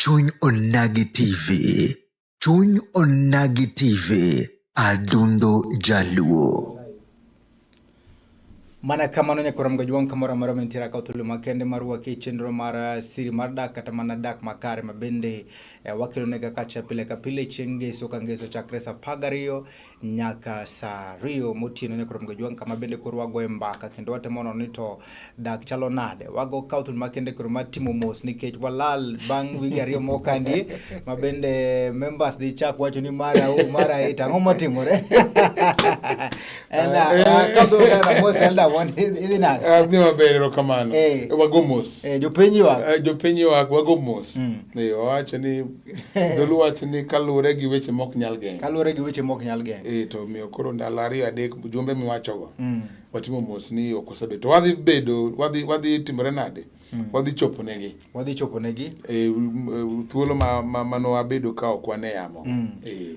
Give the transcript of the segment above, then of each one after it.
Chuny Onagi TV. Chuny Onagi TV. Adundo Jaluo. Mana kamano nyakora mgajwang' kamoro amora mantiere akawo thuolo makende mar rwaki e chenro mar siri mar dak kata mana dak makare ma bende wakelonega kacha pile ka pile chieng' ngeso ka ngeso chakre saa 12 nyaka saa 2 motieno nyakora mgajwang' kama bende koro wagoye mbaka kendo watemo nono ni to dak chalo nade. Wago kawo thuolo makende koro mar timo mos nikech walal bang' wige 2 mokandi ma bende members dhi chak wacho ni mara u mara e to ang'o motimore. Adhi maber, erokamano. Wago mos. Jopiny ywak. Jopiny ywak, wago mos. Wawacho ni dholuo wacho ni kaluwore gi weche mok nyal geng'. Kaluwore gi weche mok nyal geng'. To omiyo koro ndalo 2 3 jumbe miwachogo. Watimo mos ni ok osebedo. To wadhi bedo, wadhi timore nade? Wadhi chopo negi. Wadhi chopo negi. Thuolo ma wabedo ka ok wane yamo.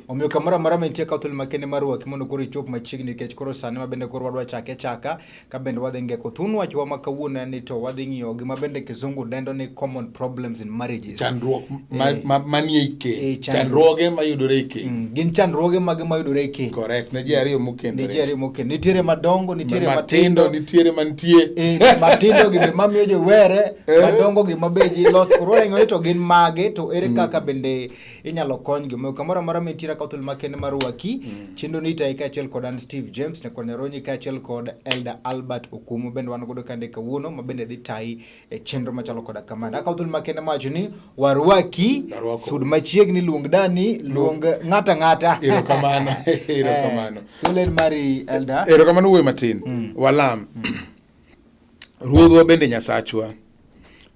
Omiyo kamoro amora mantie kawo thuolo makende mar rwaki mondo koro ichop machiegni nikech koro sani ma bende koro wadwa chake chaka ka bende wadhi ngeko thun wachwa ma kawuono en ni to wadhi ng'iyo gima bende kizungu dendo ni common problems in marriages. Chandruok manie e keny. Chandruoge mayudore e keny. Gin chandruoge mage mayudore e keny. Correct. Ne ji ariyo mokendore. Ne ji ariyo mokendore. Nitiere madongo, nitiere matindo, nitiere mantie. Matindo gi mamiyo ji were, madongo gi mabe ji los. Koro wang'eyo ni to gin mage to ere kaka bende inyalo konygi. Omiyo kamoro amora mantiere kawo thuolo makende mar rwaki. Chenro ni itayi kaachiel kod an Steve James Nyakor Nyaronyi kaachiel kod Elder Albert Okumu bende wan godo kande kawuono ma bende dhi tayi e chenro machalo koda kamano. Akawo thuolo makende mawacho ni warwaki, sud machiegni, luong dani, luong ng'ata ng'ata. Erokamano, erokamano. Thuolo en mari Elder. Erokamano wuoyi matin. Walam. Ruodhwa bende Nyasachwa.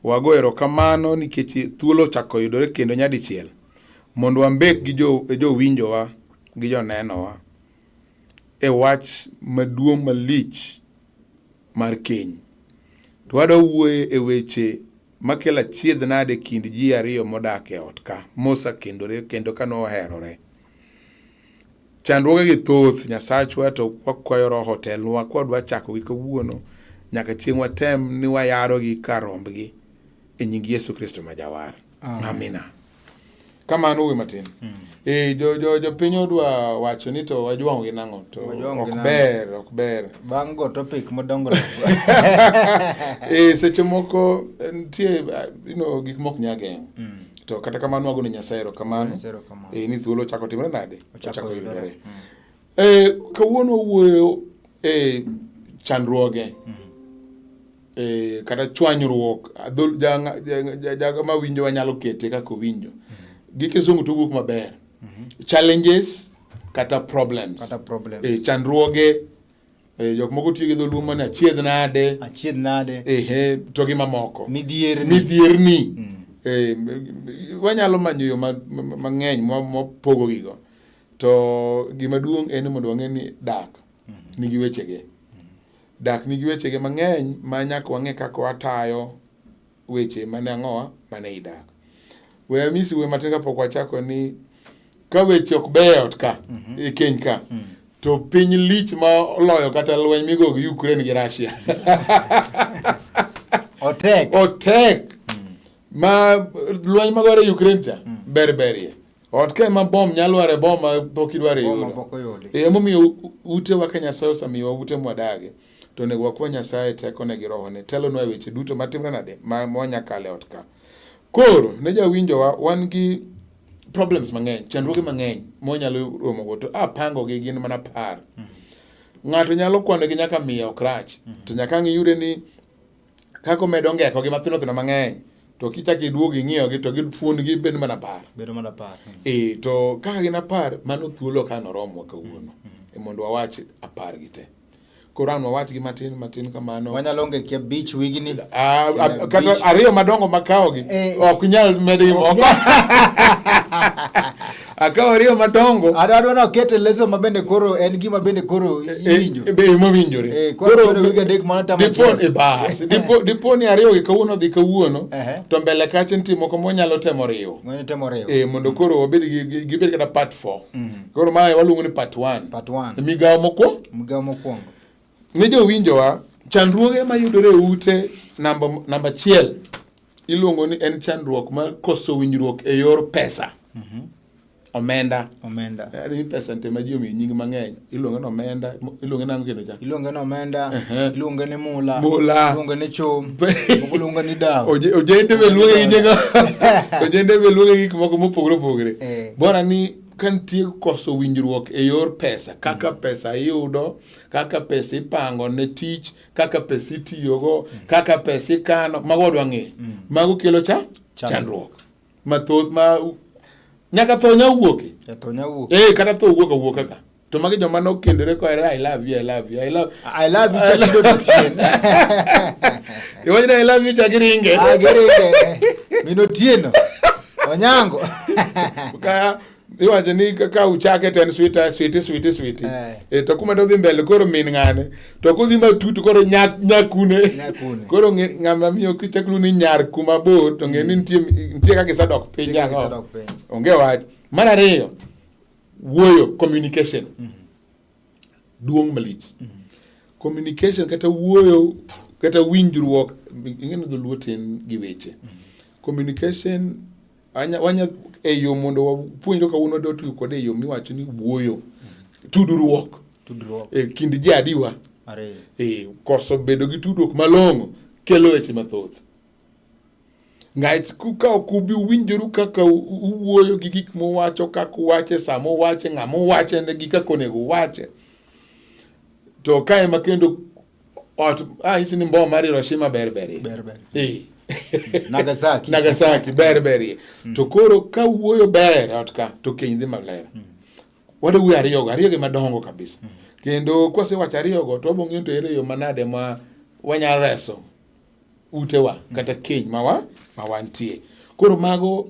Wago erokamano nikech thuolo ochako yudore kendo nyadichiel mondo wambek gi jowinjowa gi jonenowa e wach maduong' malich mar keny. To wadwa wuoye e weche makelo achiedh nade kind ji ariyo modak e ot ka mosekendore kendo ka noherore. Chandruoge gi thoth Nyasachwa to wakwayo Roho otelnwa kwadwa chako gi kawuono nyaka chieng' watem ni wayarogi kar rombgi e nying Yesu Kristo ma Jawar. Amina. Kamano wuoyi matin. Jopiny odwa wacho ni to wajwang'o gi nang'o to ok ber, ok ber. Bang' go topic modongo. Seche moko nitie gik mok nyal geng'o. To kata kamano wago ne Nyasaye erokamano. Ni thuolo ochako timore nade? Ochako yudore. Kawuono wawuoyo e chandruoge. Kata chwanyruok, jago mawinjo wanyalo kete kaka owinjo. Gi kizungu to wuok maber. Challenges kata problems. Kata problems. Chandruoge, jok moko tiyo gi dholuo mana achiedh nade. Achiedh nade. To gi mamoko. Midhierni. Midhierni. Wanyalo manyo yo mang'eny mwapogo gigo. To gima duong' en ni mondo wang'e ni dak nigi wechege. Dak nigi wechege mang'eny ma nyaka wang'e kaka watayo weche mane ang'owa mane idak. We amisi we matin kapok wachako ni ka weche ok beyo e ot ka, e keny ka, to piny lich ma oloyo kata lweny migo gi Ukraine gi Russia. Otek. Otek. Ma lweny magore Ukraine cha, ber berie. Ot ka ema bom nyalo lwar e bom ma pok idwaro yudo. Emomiyo utewa ka Nyasaye osemiyowa ute mwadage, to onego wakwa Nyasaye tekone gi rohone telonwa e weche duto matimre nade ma mwanya kalo e ot ka. Koro ne jawinjowa wan gi problems mang'eny, chandruoge mang'eny mwanyalo romogo to apango gi gin mana 10. Ng'ato nyalo kwano gi nyaka 100 ok rach, to nyaka ang' iyude ni kaka omedo ngeko gi mathindo thindo mang'eny to kichako iduogo ing'iyo gi to gi fuond gi bedo mana 10. Bedo mana 10. To kaka gin 10 mano thuolo ka noromwa kawuono mondo wawach 10 gi te. Koro an wawach gi matin matin kamano. Wanyalo onge kia 5 wigni. Kata 2 madongo makawo gi ok nyal medo gi moko. Akawo 2 madongo. Adwa ni oket e leso ma bende koro en gima bende koro iwinjo. Be mowinjore. Koro wige 3 mano tama achiel. Bas. Dipo ni 2 gi kawuono dhi kawuono to mbele kacha nitie moko mwanyalo temo riwo. Mwanyalo temo riwo. Mondo koro wabed gi gibed kata part 4. Koro mae waluongo ni part 1. Part 1. Migawo mokwongo. Migawo mokwongo. Ne jowinjowa, chandruoge mayudore e ute namba 1 Iluongo ni en chandruok mar koso winjruok e yor pesa. Omenda. Omenda. Ni pesa nitie ma ji omiyo nying mang'eny. Iluonge ni omenda, iluonge nang'o kendo cha? Iluonge ni omenda, iluonge ni mula, Mula. iluonge ni chum, moko luonge ni daw. Ojende be luonge gi nying ojende be luonge gik moko mopogore opogore. Bora ni ka nitie koso winjruok e yor pesa, kaka pesa iyudo, kaka pesa ipango ne tich, kaka pesa itiyogo, kaka pesa ikano, mago wadwa ng'eyo. Mago kelo cha chandruok mathoth ma nyaka tho nya wuoki. Tho nya wuoki. Kata tho wuok awuoka ka. To magi joma nokendore kohere I love you, I love you, I love I love you chak idok chien. Iwacho ni I love you chak iringe. Ah, giringe. Min Otieno. Onyango. Ka iwacho ni ka uchake to en sweet, sweet, sweet, sweet. To kuma dodhi mbele koro min ng'ane. To kodhi matut koro nyakune. Nyakune. Koro ng'ama miyo kichak luongo ni nyar kuma bor to ng'e ni nitie kaka isedok piny Nitie kaka ang'o. isedok piny. Onge wach. Mar ariyo, wuoyo, communication. Duong' malich. Communication kata wuoyo kata winjruok, ing'e ni dholuo tin gi weche. Communication wanya e yo mondo wapuonjre kawuono wadwa tiyo kode e yo miwacho ni wuoyo. Tudruok. Tudruok. E kind ji adiwa. Ariyo. Koso bedo gi tudruok malong'o kelo weche mathoth. Ng'at ka ok ubi winjoru kaka uwuoyo gi gik muwacho, kaka uwache, sama uwache, ng'ama uwache ne gi kaka onego uwache. To ka ema kendo ot, anyisi ni mbom mar Hiroshima ber berie. Ber ber. Nagasaki. Nagasaki ber berie. To koro ka wuoyo ber ot ka, to keny dhi maler. Wadwa wuoyo ariyogo, ariyogo ema dongo kabisa. Kendo kwasewacho ariyogo, to wabiro ng'iyo to ere yo manade ma wanyalo reso utewa kata keny ma wantie. Koro mago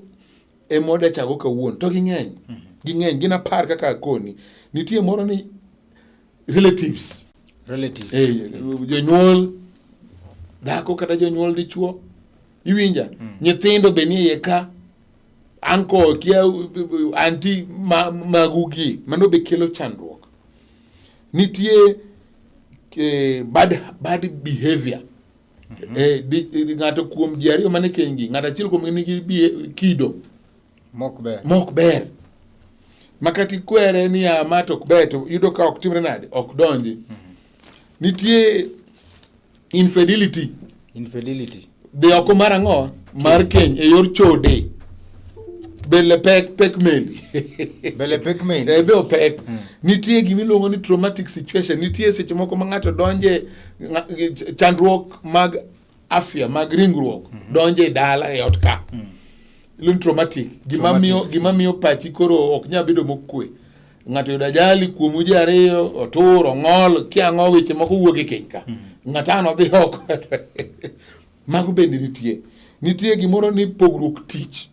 ema wadwa chako kawuono. To ging'eny. Ging'eny, gin 10 kaka akoni. Nitie moro ni relatives. Relatives. Jonyuol dhako kata jonyuol dichuo. Iwinja? Nyithindo be nie iye ka. Uncle, kia, auntie magugi. Mano be kelo chandruok. Nitie bad behavior. Ng'ato kuom ji ariyo mane keny gi, ng'ato achiel kuomgi nigi kido mok ber. Mok ber. Ma kata ikwere ni ya ma to ok ber, to yudo ka ok timre nade, ok donji. Nitie infidelity. Infidelity. Dhi oko mar ang'o? Mar keny e yor chode. Bele pek, pek meli. Bele pek meli. Be opek. Nitie gima iluongo ni traumatic situation. Nitie seche moko ma ng'ato donje chandruok mag afya, mag ringruok, donje e dala e ot ka. Iluongo ni traumatic. Gima miyo pachi koro ok nyal bedo mokwe. Ng'ato yudo ajali kuomu ji ariyo, otur, ong'ol, kia ang'o, weche moko wuok e keny ka. Ng'ato an odhi oko. Mago bende nitie. Nitie gimoro ni pogruok tich.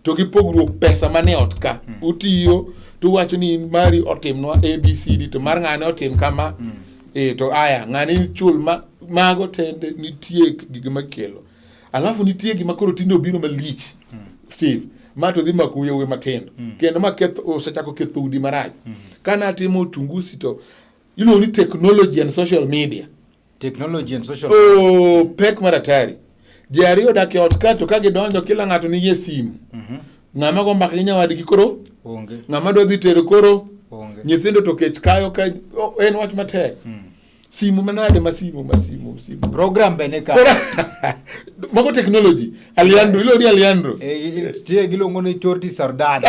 To gi pogruok pesa manie ot ka. Utiyo to uwacho ni mari otimnwa A, B, C, D, to mar ng'ane otim kama. To aya, ng'ane chul mago tende nitie gik makelo. Alafu nitie gima koro tinde obiro malich. Steve, ma to dhi mako yowuoyi matindo. Kendo ma osechako ketho udi marach. Ka natimo uchunguzi to iluongo ni technology and social media. Technology and social media. Oh, pek mar hatari. Ji ariyo odak e ot ka to ka gidonjo kila ng'ato nigi e simu. Ng'ama go mbaka gi nyawadgi koro onge. Ng'ama dwa dhi tero koro onge. Nyithindo to kech kayo ka, oh, en wach matek. Simu manade ma simu ma simu simu. Program be ne ka. Mago technology. Aliandro, iluongo ni Aliandro. Tie giluongo ni Chorti Sardana.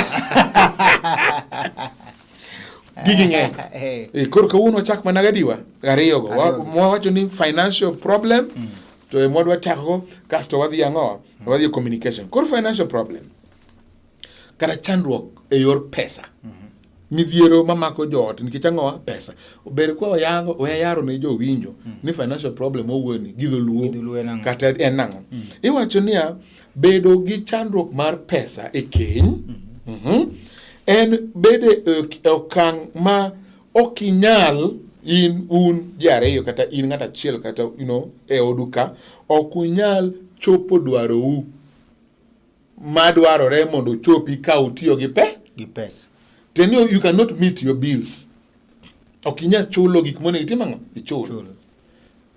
Gigi ng'eny. Koro kawuono wachak mana gadiwa ariyogo. Mwawacho ni financial problem, to ema wadwa chako kasto wadhi ang'o? Wadhi e communication. Koro financial problem. Kata chandruok e yor pesa. Midhiero mamako joot nikech ang'o? Pesa. Ber kwa wayango, wayaro ne jowinjo ni financial problem owuoni gi dholuo Gi dholuo en ang'o? kata en ang'o? Iwacho niya, bedo gi chandruok mar pesa e keny, en bedo e okang' ma ok inyal in un ji ariyo kata in ng'at achiel kata e odu ka, ok unyal chopo dwarou madwarore mondo uchopi ka utiyo gi gi pesa. Then you cannot meet your bills. Ok inyal chulo gik monego itim ang'o? Ichul. Chulo.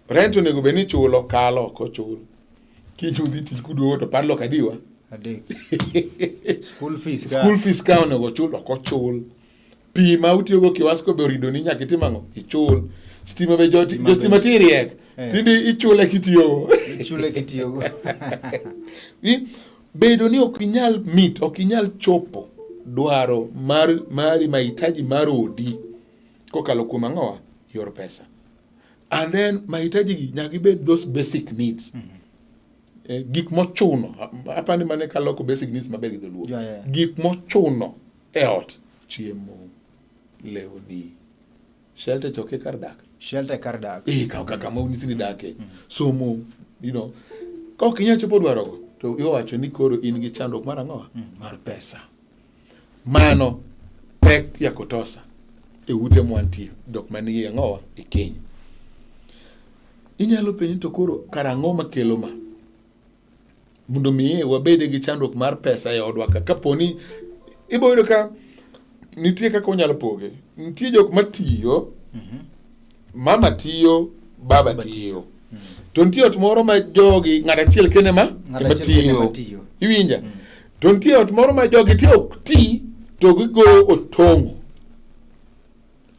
Rent onego bed ni ichulo, kalo ok ochul. Kiny udhi tich kuduogo to padlock adiwa. Adek. School fees ka. School fees ka onego chul ok ochul. Pi ma utiyogo Kiwasco be oridoni nyaka itim ang'o? Ichul. Stima be jo Stima jo stima be. ti riek. Eh. Tinde ichule kitiyogo. Ichule kitiyogo. Bedo ni ok inyal meet, ok inyal chopo dwaro mar mari mahitaji mar odi kokalo kuom ang'owa yor pesa. And then mahitaji gi nyaka gibed those basic needs. Gik mochuno, apani mane kaloko basic needs maber gi dholuo. Yeah. Gik mochuno e ot, chiemo, lewni, shelter choke kar dak. Shelter kar dak. Kaw kaka ma unyisi ni dake. Somo, you know. Ka ok inyal chopo dwarogo, to iwacho ni koro in gi chandruok mar ang'owa? Mar pesa. Mano pek ya kutosa e ute mwantie, jok manie ang'owa e keny. Inyalo penjo to koro kar ang'o makelo ma? Mondo mi wabede gi chandruok mar pesa e odwa ka, kaponi ibo yudo ka nitie kaka unyalo poge. Nitie jok matiyo, mama tiyo, baba tiyo. To nitie ot moro ma jogi ng'at achiel kende ma Ng'at ema achiel kende tiyo. ema tiyo. Iwinja? To nitie ot moro ma jogi te ok ti to gigoyo otong'o.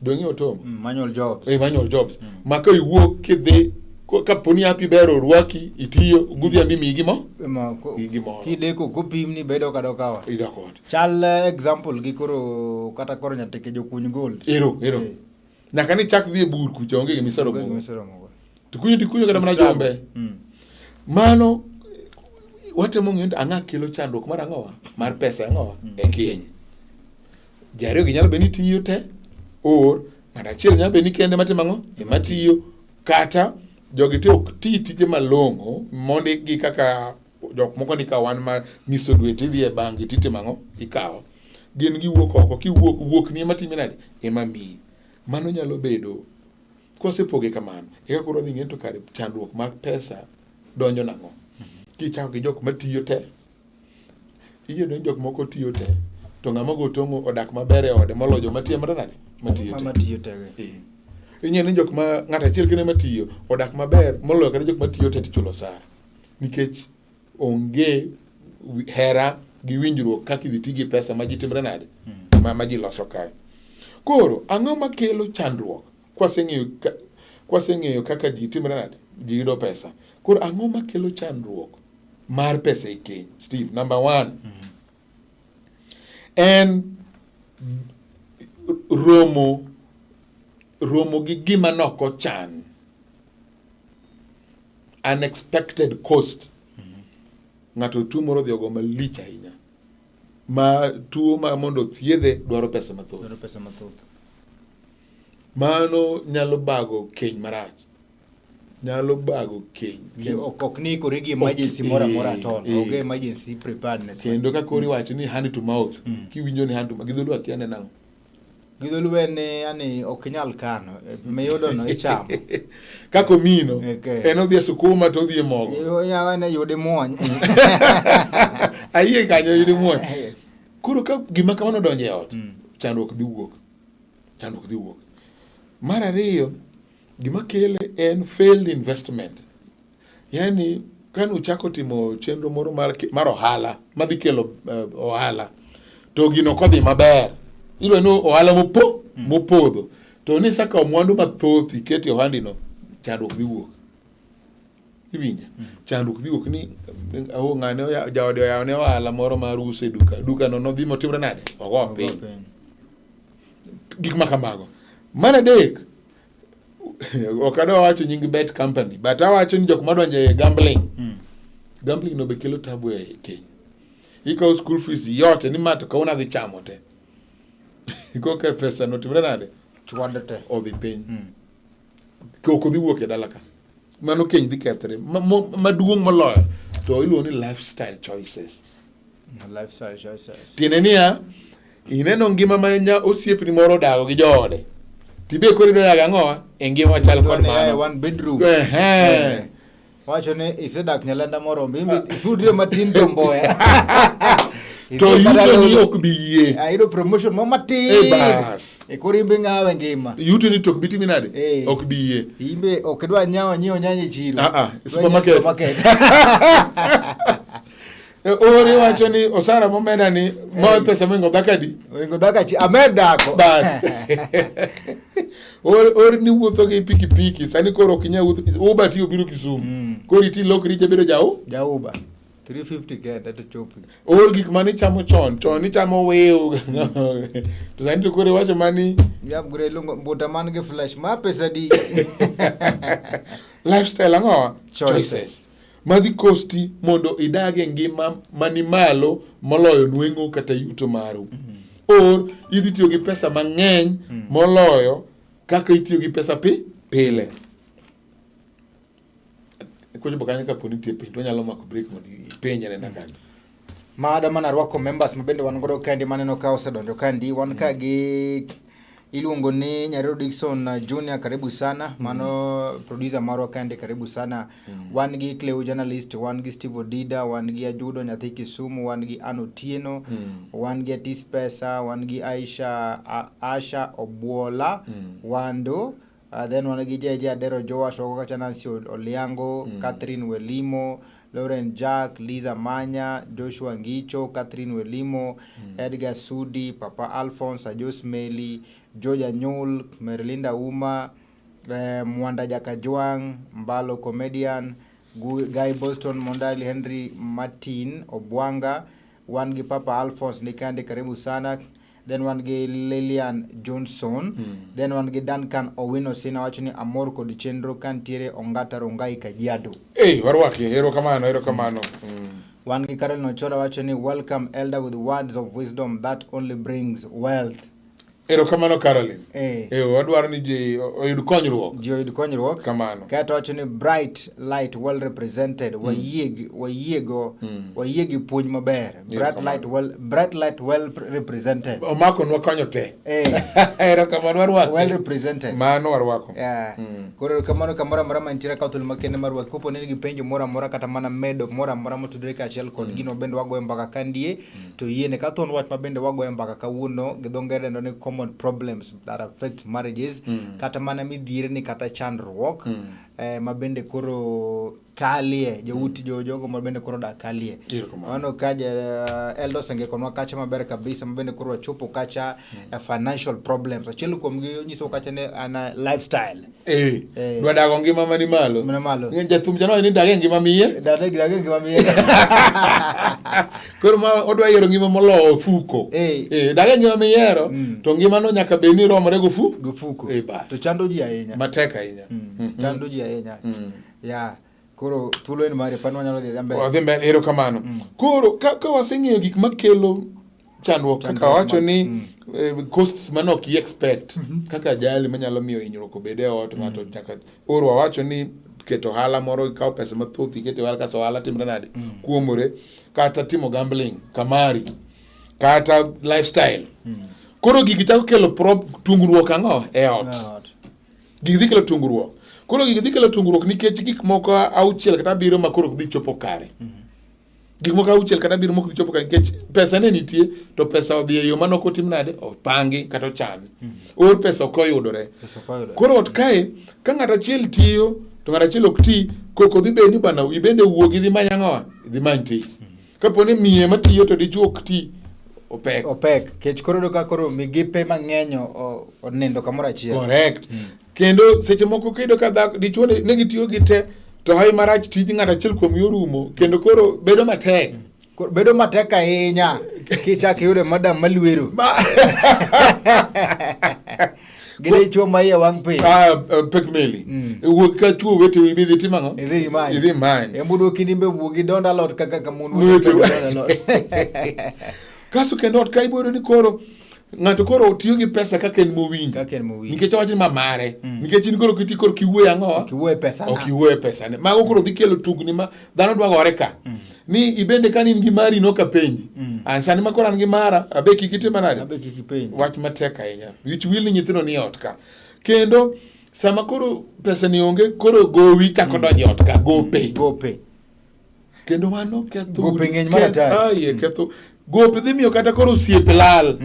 Dong'e otong'o? Manual jobs. Manual jobs. Ma ka iwuok kidhi kaponi happy ber orwaki itiyo godhiambo imiyi gimo? Miyi gimoro. Kideko kopimni bedo kadokawa. Idok ot. Chal example gi koro kata koro nyateke jokuny gold. Ero, ero. Nyaka ni chak dhi e bur kucha onge gima iseromo. Onge gima iseromo. To kunyo to ikunyo kata mana Struggle. jombe. Mano watemo ng'eyo ni ang'a kelo chandruok mar ang'owa? Mar pesa ang'owa? E keny. Ji ariyo gi nyalo bedo ni tiyo te or ng'ato achiel nyalo bedo ni kende matimo ang'o? Ema tiyo kata jogi te ok ti tije malong'o mondikgi kaka jok moko ni ka wan ma nyiso dwe to idhi e bangi titimo ang'o? Ikawo. Gin giwuok oko kiwuok wuok ni ema timi nade? Ema miyi. Mano nyalo bedo kosepoge kamano eka koro dhi ng'e to kare chandruok mar pesa donjo nang'o? Kichako gi jok matiyo te iyudo ni jok moko tiyo te to ng'ama go tong'o odak maber e ode moloyo joma tiyo manade? Matiyo te. Matiyo te. Ing'eyo ni jok ma ng'ato achiel kende matiyo odak maber moloyo kata jok matiyo te tichulo osara. Nikech onge hera gi winjruok kaka idhi ti gi pesa ma ji timre nade? Ma ji loso kae. Koro ang'o makelo chandruok? Kwaseng'eyo kaka ji timre nade? Ji yudo pesa. Koro ang'o makelo chandruok mar pesa e keny? Steve, number 1. En romo gi gima nokochan. Unexpected cost. Ng'ato tuo moro odhi ogo malich ahinya. Ma tuo ma mondo thiedhe dwaro pesa mathoth. Dwaro pesa mathoth. Mano nyalo bago keny marach. Nyalo bago keny. Ok ni ikori gi emergency moro amora at all. Onge emergency preparedness. Kendo ka koro iwacho ni hand to mouth, kiwinjo ni hand to mouth, gi dholuo akia ne nang'o? Gi dholuo en ni, yani, ok inyal kano, miyudo no ichamo. Kaka omino, en odhi e sukuma to odhi e mogo. Inyalo ne yudi muony. Ayie kanyo yudi muony. Koro ka gima kamano odonjo e ot, chandruok dhi wuok. Chandruok dhi wuok. Mar ariyo, gima kele en failed investment. Yani kane uchako timo chenro moro mar ohala madhi kelo ohala to gino kodhi maber iluongo ni ohala mopodho to ni isekawo mwandu mathoth ikete ohandino chandruok dhi wuok. Iwinja? Chandruok dhi wuok ni oh, ng'ane jaode oyawone ohala moro mar uso e duka, duka no nodhi motimre nade? Ogo piny. Gik ma kamago. Mar adek, ok adwa wacho nying bet company, but awacho ni jok madonjo e gambling. Gambling no be kelo tabu e keny. Ikawo school fees yote ni ma to kawuono adhi chamo te. Koka pesa no timre nade? Chwado te. Odhi piny. Ok odhi wuok e dala ka. Mano keny dhi kethre. Maduong' moloyo to iluongo ni lifestyle choices. Lifestyle choices. Tiende niya, ineno ngima ma nya osiepni moro odago gi joode. Tibe koro idwa dago ang'owa? E ngima machal kod Idwa ni ae mano. one bedroom. Wacho ni isedak Nyalenda moromo, in be isudre matin to mboya. To yuto ni ok bi yie. Ayudo promotion mo matin. Eh, bas. E koro imbe ng'awe ngima. Yuto ni to ok bi timi nade? Eh. Ok bi yie. Imbe ok idwa nyawo nyiewo nyanya e chiro. Ah, ah, Idwa nyiewo supermarket. supermarket. Ori wacho ni osara momeda ni ma pesa moingo dhako adi? Oingo dhako achiel. Amed dhako. Bas. Or ni wuotho gi pikipiki sani koro ok inyal wuotho Uber ti obiro Kisumu. Koro iti lokri ibedo jau Jauba. 350 kende to chopi. Or gik mane ichamo chon chon ichamo wiu to sani to koro iwacho mani I upgrade luongo mbuta man gi flash ma pesa di. Lifestyle ang'owa? Choices. Madhi kosti mondo idag e ngima mani malo moloyo nweng'o kata yuto maru. Or idhi tiyo gi pesa mang'eny moloyo kaka itiyo gi pesa pi pile. Kochopo kanyo kapo ni nitie penj to wanyalo mako break mondo ipenj anena kanyo. Mada mana rwako members ma bende wan godo kandi maneno ka osedonjo kandi wan ka gi iluongo ni Nyarero Dickson Junior, karibu sana. Mano producer marwa kandi, karibu sana. Wan gi Cleo journalist, wan gi Steve Odida, wan gi Ajudo nyathi Kisumu, wan gi Ann Otieno, wan gi Atis Pesa, wan gi Aisha Asha Obuola Wando. Then wan gi JJ Adero Joash, wako kacha Nancy Oliango, Catherine Welimo, Lauren Jack, Liza Manya, Joshua Ngicho, Catherine Welimo, Edgar Sudi, Papa Alphonse, Ajos Meli, George Anyul, Merlinda Uma, Mwanda Jakajwang, Mbalo Comedian, Guy Boston Mondali, Henry Martin Obwanga, wan gi Papa Alphonse Nikandi, karibu sana. Then wan gi Lilian Johnson, then wan gi Duncan Owino Sina wacho ni amor kod chenro kantiere Ongata Rongai Kajiado. Hey, warwaki, erokamano, erokamano. Wan gi Karen Ochola wacho ni welcome elder with words of wisdom that only brings wealth. Erokamano Caroline. Wadwaro ni ji oyud konyruok. Ji oyud konyruok. Kamano. Kaeto wacho ni bright light well represented. Wayie gi puonj maber. Bright light well, bright light well represented. Omakonwa konyo te. Erokamano warwako. Well represented. Mano warwako. Yeah. Koro kamano kamoro amora mantiere ka thuolo makende mar wach kopo ni gi penjo moro amora kata mana medo moro amora motudore kaachiel kod gino bende wagoyo mbaka kandie to yiene ka thuon wach ma bende wagoyo mbaka kawuono gi dho ngere dendo ni common problems that affect marriages kata mana midhiero ni kata chandruok ma bende koro kalie jouti jogo ma bende koro dak kalie. Mano ka Eldo osengekonwa kacha maber kabisa ma bende koro wachopo kacha financial problems. Achiel kuom gi onyiso kacha ni an lifestyle. Dwa dago ngima mani malo. Mani malo. Ng'e jathum cha nowacho ni dag e ngima miye. Dag e ngima miye. Koro ma odwa yiero ngima moloyo ofuko. Dag e ngima miyiero, to ngimano nyaka bed ni romore gi ofu. Gi ofuko. Bas. To chando ji ahinya. Matek ahinya. Chando ji ahinya. Ya. Koro thuolo en mari, pano wanyalo dhi mbele. Wadhi mbele, erokamano. Koro ka waseng'eyo gik makelo chandruok kaka wacho ni costs mane ok i-expect kaka ajali manyalo miyo hinyruok obed e ot, ng'ato nyaka oro wawacho ni keto ohala moro ikawo pesa mathoth iketo ohala kasto ohala timre nade kuomore kata timo gambling kamari kata lifestyle. Koro gigi chako kelo tungruok ang'o e ot. Gigi dhi kelo tungruok. Koro gigi dhi kelo tungruok nikech gik moko auchiel kata abiriyo ma koro ok dhi chopo kare. Gik moko auchiel kata abiriyo mok dhi chopo kare nikech pesa ne nitie to pesa odhi e yo mane ok otim nade opangi kata ochan. Or pesa ok oyudore. Koro ot kae ka ng'ato achiel tiyo to ng'ato achiel ok ti, koko dhi bedo ni bana ibende wuog idhi many ang'owa? Idhi many tich. Kapo ni miye matiyo to dichuo ok ti, opek. Opek. Kech koro yudo ka koro migepe mang'eny onindo kamoro achiel. Correct. Kendo seche moko kiyudo ka dhako dichuo ne gitiyo gi te to hawi marach tij ng'ato achiel kuom gi orumo kendo koro bedo matek. Koro bedo matek ahinya kichak iyudo madam malwero. Gi dichuo ma iye wang' piny. Pek meli. Wuog ka chuo wete wi idhi tim ang'o? Idhi imany. Idhi imany. Embu duoki ni be wuog idond alot kaka ka mon Wuoth. wuotho idond alot. Kasto kendo ot ka ibo yudo ni koro ng'ato koro tiyo gi pesa kaka en mowinjo. Kaka en mowinjo. Nikech owacho ni ma mare. Nikech in koro kiti koro kiwuoyo ang'o? Ok iwuoyo e pesa na. Ok iwuoyo e pesa ne. Mago koro dhi kelo tungni ma dhano dwa gore ka. Ni ibende ka in gi mari no ka penji. An sani ma koro an gi mara, abe kik itim nade? Abe kik ipenji. Wach matek ahinya. Wich wil ni nyithindo ni e ot ka. Kendo sama koro pesa ni onge, koro gowi chako donjo e ot ka, gope. Gope. Kendo mano ketho Gope udi. ng'eny mar atari. Ai, ketho. Gope dhi miyo kata koro osiepe lal.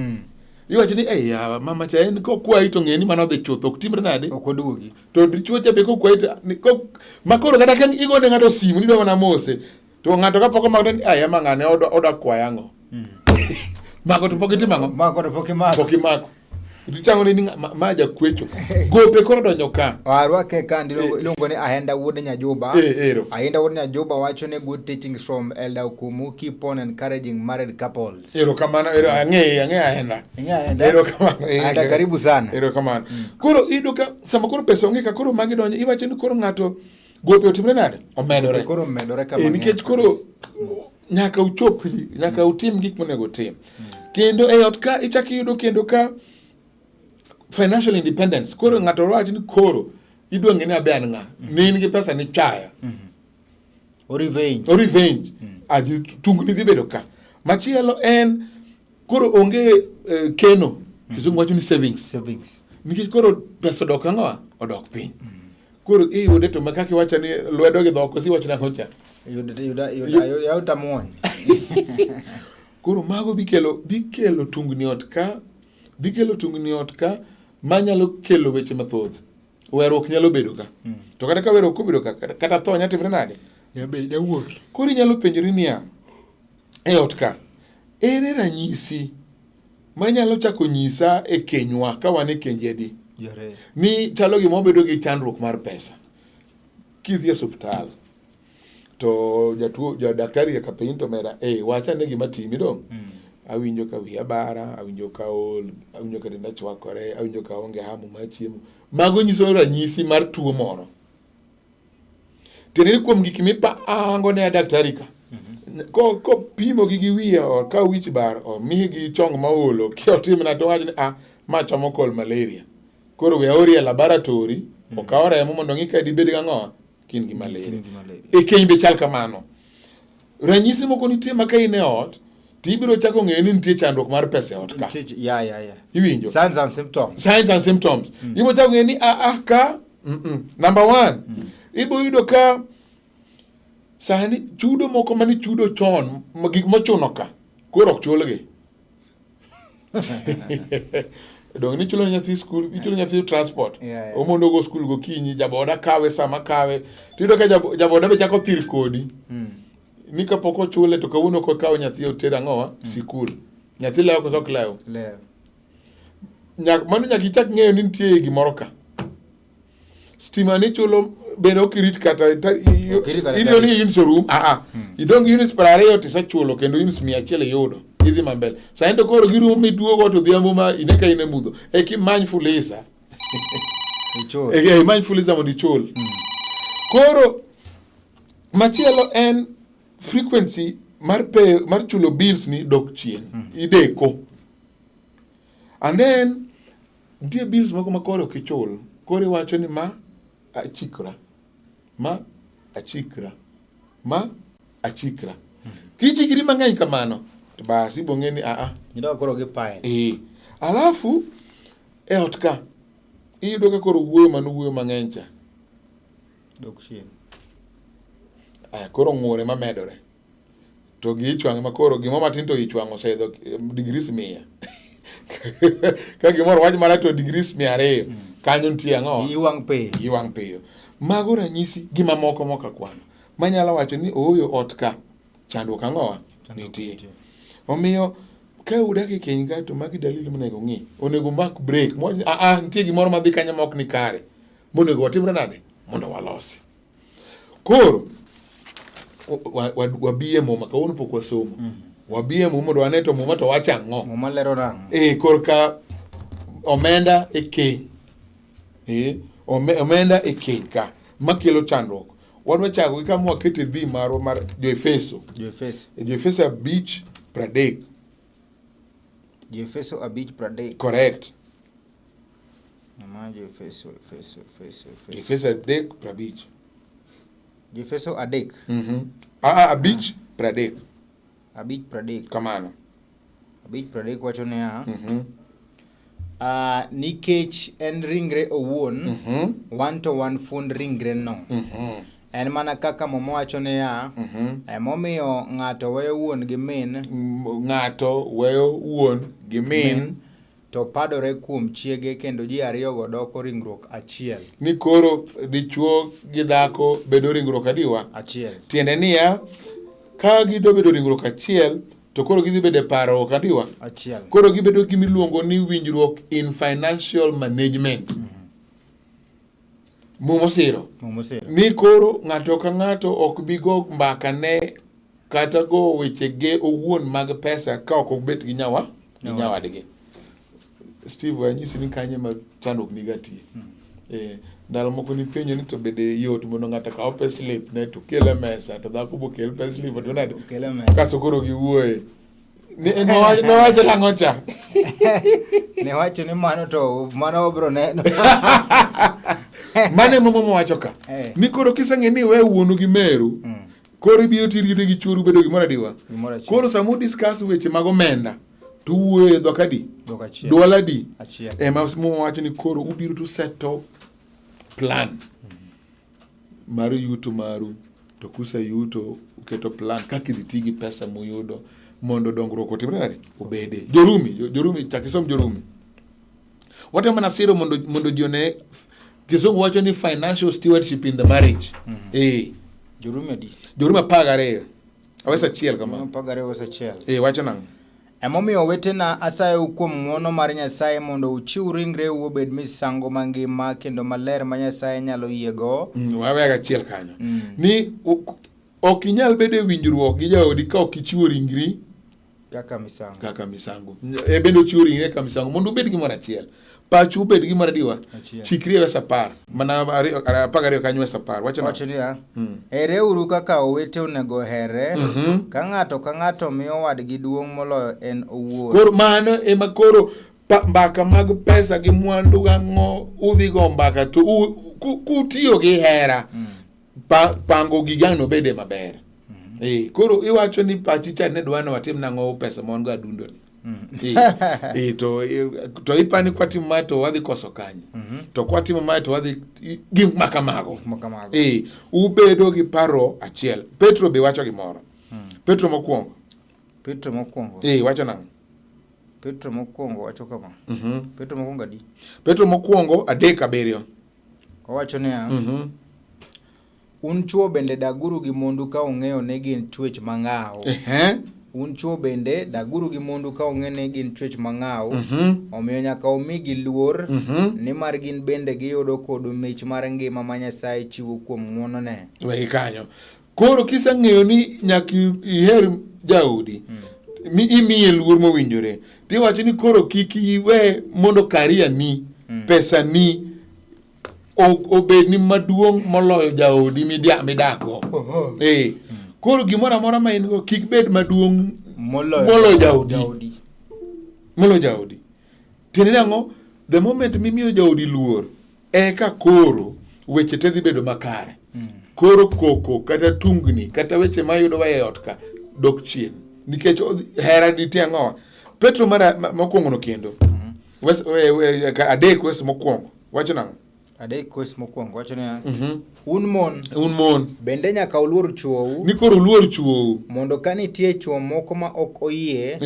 Iwacho ni "Ei yawa, mama cha en kokwayi to ng'e ni mano odhi chuth, ok timre nade?" Ok oduogi. To dichuo cha be kokwayi to ma koro kata ka igone ng'ato simu ni idwa mana mose, to ng'ato kapok omako ni aya ma ng'ane odwa kwaya ang'o? Mako to pok itimo ang'o? Mako to pok imako. Pok imako. Itang'o ni ma jakwecho. Gope koro donjo ka. Arwake ka iluongo ni Ahenda Wuod Nyajuba. Ero. Ahenda Wuod Nyajuba wacho ni good teachings from Elder Okumu, keep on encouraging married couples. Ero kamano, ero ang'e Ahenda. Ing'e Ahenda? Ero kamano. Ahenda, karibu sana. Ero kamano. Koro iyudo ka sama koro pesa onge ka koro magi donjo, iwacho ni koro ng'ato gope otimre nade? Omedore. Koro omedore kama. Nikech koro nyaka uchop, nyaka utim gik monego utim. Kendo e ot ka ichak iyudo kendo ka financial independence, koro ng'ato wacho ni koro idwa ng'e ni abe an ng'a, ne in gi pesa ni chaya. O revenge. O revenge. Aji tungni dhi bedo ka. Machielo en koro onge keno, kizungu wacho ni savings. Savings. Nikech koro pesa odok ang'o? Odok piny. Koro iyude to kaka iwacho ni lwedo gi dhok, koso iwacho nang'o cha? Yuda muony. Koro mago dhi kelo tungni ot ka, dhi kelo tungni ot ka, manyalo kelo weche mathoth. Weruok nyalo bedo ka. To kata ka weruok obedo ka, kata tho nyalo timre nade? Koro inyalo penjori niya, e ot ka, ere ranyisi manyalo chako nyisa e kenywa ka wan e kenje adi? Ni chalo gima wabedo gi chandruok mar pesa. Kidhi e osiptal, to jatuo, ja daktari nyaka penji to omera, wacha ane gima timi dong'. Awinjo ka wiya bara, awinjo ka aol, awinjo ka denda chwakore, awinjo ka aonge hamu mar chiemo. Mago nyiso ranyisi mar tuo moro. Tiende ni kuom gik mipango ne daktari ka, kopimo gi gi wiye, ka wich bar, omiyi gi chong maolo, ki otimna to owacho ni, ma chomo kod malaria. Koro we aori e laboratory, okaw remo mondo ong'i ka dibed gang'o, kin gi malaria. E keny be chal kamano. Ranyisi moko nitie ma ka in e ot, to ibiro chako ng'eyo ni nitie chandruok mar pesa e ot ka. Ya. Iwinjo? Signs and symptoms. Signs and symptoms. Ibiro chako ng'eyo ni ka, Number 1, ibiro yudo ka sani chudo moko mane chudo chon, gik mochuno ka, koro ok chulgi. Dong' ni chulo nyathi skul, ichulo nyathi transport. Omondo go skul gokinyi, jaboda kawe sama kawe. Tiyudo ka jaboda be chako thir kodi. Ni kapok ochule to kawuono ok okaw nyathi oter ang'owa sikul. Nyathi lewo koso ok lew? Lewo. Mano nyaka ichak ng'eyo ni nitie gimoro ka. Stima ni chulo bende ok irit kata iyudo ni units orum. Idong' gi units 20 to isechulo kendo units 100 iyudo. Idhi ma mbele. Sani to koro girumo miduogo to odhiambo ma ine ka in e mudho. Eka imany fuliza. Ichul. Imany fuliza mondo ichul. Koro machielo en frequency mar pay, mar chulo bills ni dok chien. Ideko. And then nitie bills moko ma koro ok ichul. Koro iwacho ni ma achikra. Ma achikra. Ma achikra. Kichikri mang'eny kamano, to bas ibo ng'e ni a. Gidok koro gi pile. Alafu e ot ka iyudo ka koro wuoyo mano wuoyo mang'eny cha. Dok chien. Aya, koro ng'ure mamedore. To gi ich wang' ma koro gimoro matin to ich wang' oseidho degrees 100. Ka gimoro wach marach to degrees 200. Kanyo nitie ang'o? Iyi wang' piyo. Iyi wang' piyo. Mago ranyisi gi mamoko mok akwano. Manyalo wacho ni ooyo ot ka chandruok ang'owa nitie. Omiyo ka udak e keny ka to magi dalili monego ng'i. Onego mak break. Mwacho ni, nitie gimoro madhi kanyo ma ok ni kare. Monego watimre nade? Mondo walosi. Koro wabi e Muma, kawuono pok wasomo. Wabi e Muma mondo wane to Muma to wacho ang'o? Muma lero nang'o? Korka omenda e keny. Omenda e keny ka makelo chandruok. Wadwa chako gi kama wakete dhi marwa mar Jo-Efeso. Jo-Efeso. Jo-Efeso 5:30. Jo-Efeso 5:30. Correct. Ma Jo-Efeso, Efeso, Efeso, Efeso. Jo-Efeso 3:50. Jo-Efeso 3. 5:30. 5:30. Kamano. 5:30 wacho niya, Nikech en ringre owuon, wan to wan fuond ringre no. En mana kaka Muma wacho niya, emomiyo ng'ato weyo wuon gi min, Ng'ato weyo wuon gi min, to padore kuom chiege kendo ji ariyogo doko ringruok achiel. Ni koro dichuo gi dhako bedo ringruok adiwa? Achiel. Tiende niya, ka gido bedo ringruok achiel, to koro gidhi bedo e parruok adiwa? Achiel. Koro gibedo gima iluongo ni winjruok in financial management. Muma osiro. Muma osiro. Ni koro ng'ato ka ng'ato ok bi go mbaka ne kata go wechege owuon mag pesa ka ok obet gi nyawa gi nyawadgi. Steve, anyisi ni kanye ma chandruok niga tie. Ndalo moko nipenjo ni to bende yot mondo ng'ato okaw payslip ne to kel e mesa to dhako bo kel payslip to nade? Okel e mesa. Kasto koro giwuoye. Nowacho nang'o cha? Ne wacho ni mano to mano wabro neno. Mano ema mama wacho ka. Ni koro kiseng'e ni we wuonu gi meru, koro ibiro tiriri gi chuoru bedo gimoro adiwa. Gimoro achiel. Koro sama udiscuss weche mag omenda, to uwuoyo e dhok adi? Dhok achiel. Dwol adi? Achiel. Ema muma wacho ni koro ubiro to settle plan mar yuto maru, to kuseyuto uketo plan kaka idhi ti gi pesa muyudo mondo dongruok otimre nade? Obede. Jorumi, Jorumi, chak isom Jorumi. Watemo mana siro mondo ji one Kizungu wacho ni financial stewardship in the marriage. Jorumi adi? Jorumi 12. Awes achiel kama. 12 wes achiel. Wacho nang'o? Emomiyo owetena, asayou kuom ng'wono mar Nyasaye mondo uchiw ringreu obed misango mangima kendo maler ma Nyasaye nyalo yiego. Wawe achiel kanyo. Ni ok inyal bedo e winjruok gi jaodi ka ok ichiwo ringri kaka misango. Kaka misango. E bende ochiwo ringre kaka misango mondo ubed gimoro achiel. Pachu ubed gimoro adiwa. Chikri e wes 10. Mana 12 kanyo wes 10. Wacho nang'o? Wacho niya, Hereuru kaka owete onego here, ka ng'ato ka ng'ato miyo wadgi duong' moloyo en owuon. Koro mano ema koro mbaka mag pesa gi mwandu gang'o udhi go mbaka to kutiyo gi hera, pango gigano bede maber. Koro iwacho ni pachi cha ne dwa ni watim nang'o pesa ma wan go adundo ni. To ipani kwatimo mae to wadhi koso kanye. To kwatimo mae to wadhi gik ma kamago. Gik ma kamago. Ubedo gi paro achiel. Petro be wacho gimoro. Petro mokwongo. Petro mokwongo. Wacho nang'o? Petro mokwongo wacho kama. Petro mokwongo adi? Petro mokwongo 3:7. Owacho niya, Un chwo bende daguru gi mondu ka ung'eyo ni gin chwech mang'aw. Un chwo bende daguru gi mondu ka ung'eyo ni gin chwech mang'aw. Omiyo nyaka umigi luor, nimar gin bende giyudo kodu mich mar ngima ma Nyasaye chiwo kuom ng'wonone. Wegi kanyo. Koro kiseng'eyo ni nyaka iher jaodi, mi imiye luor mowinjore, tiwacho ni koro kik iwe mondo career ni, pesa ni obed ni maduong' moloyo jaodi midakgo. Koro gimoro amora ma in go kik bed maduong' moloyo jaodi. Moloyo jaodi. Tiende ni ang'o? The moment mimiyo jaodi luor, eka koro weche te dhi bedo makare. Koro koko kata tungni kata weche mayudowa e ot ka dok chien. Nikech hera nitie ang'o? Petro mokwongo no kendo. 3 wes mokwongo. Wacho nang'o? 3 wes mokwongo wacho niya, Un mon. Un mon. Bende nyaka uluor chwou. Ni koro uluor chwou. Mondo ka nitie chwo moko ma ok oyie,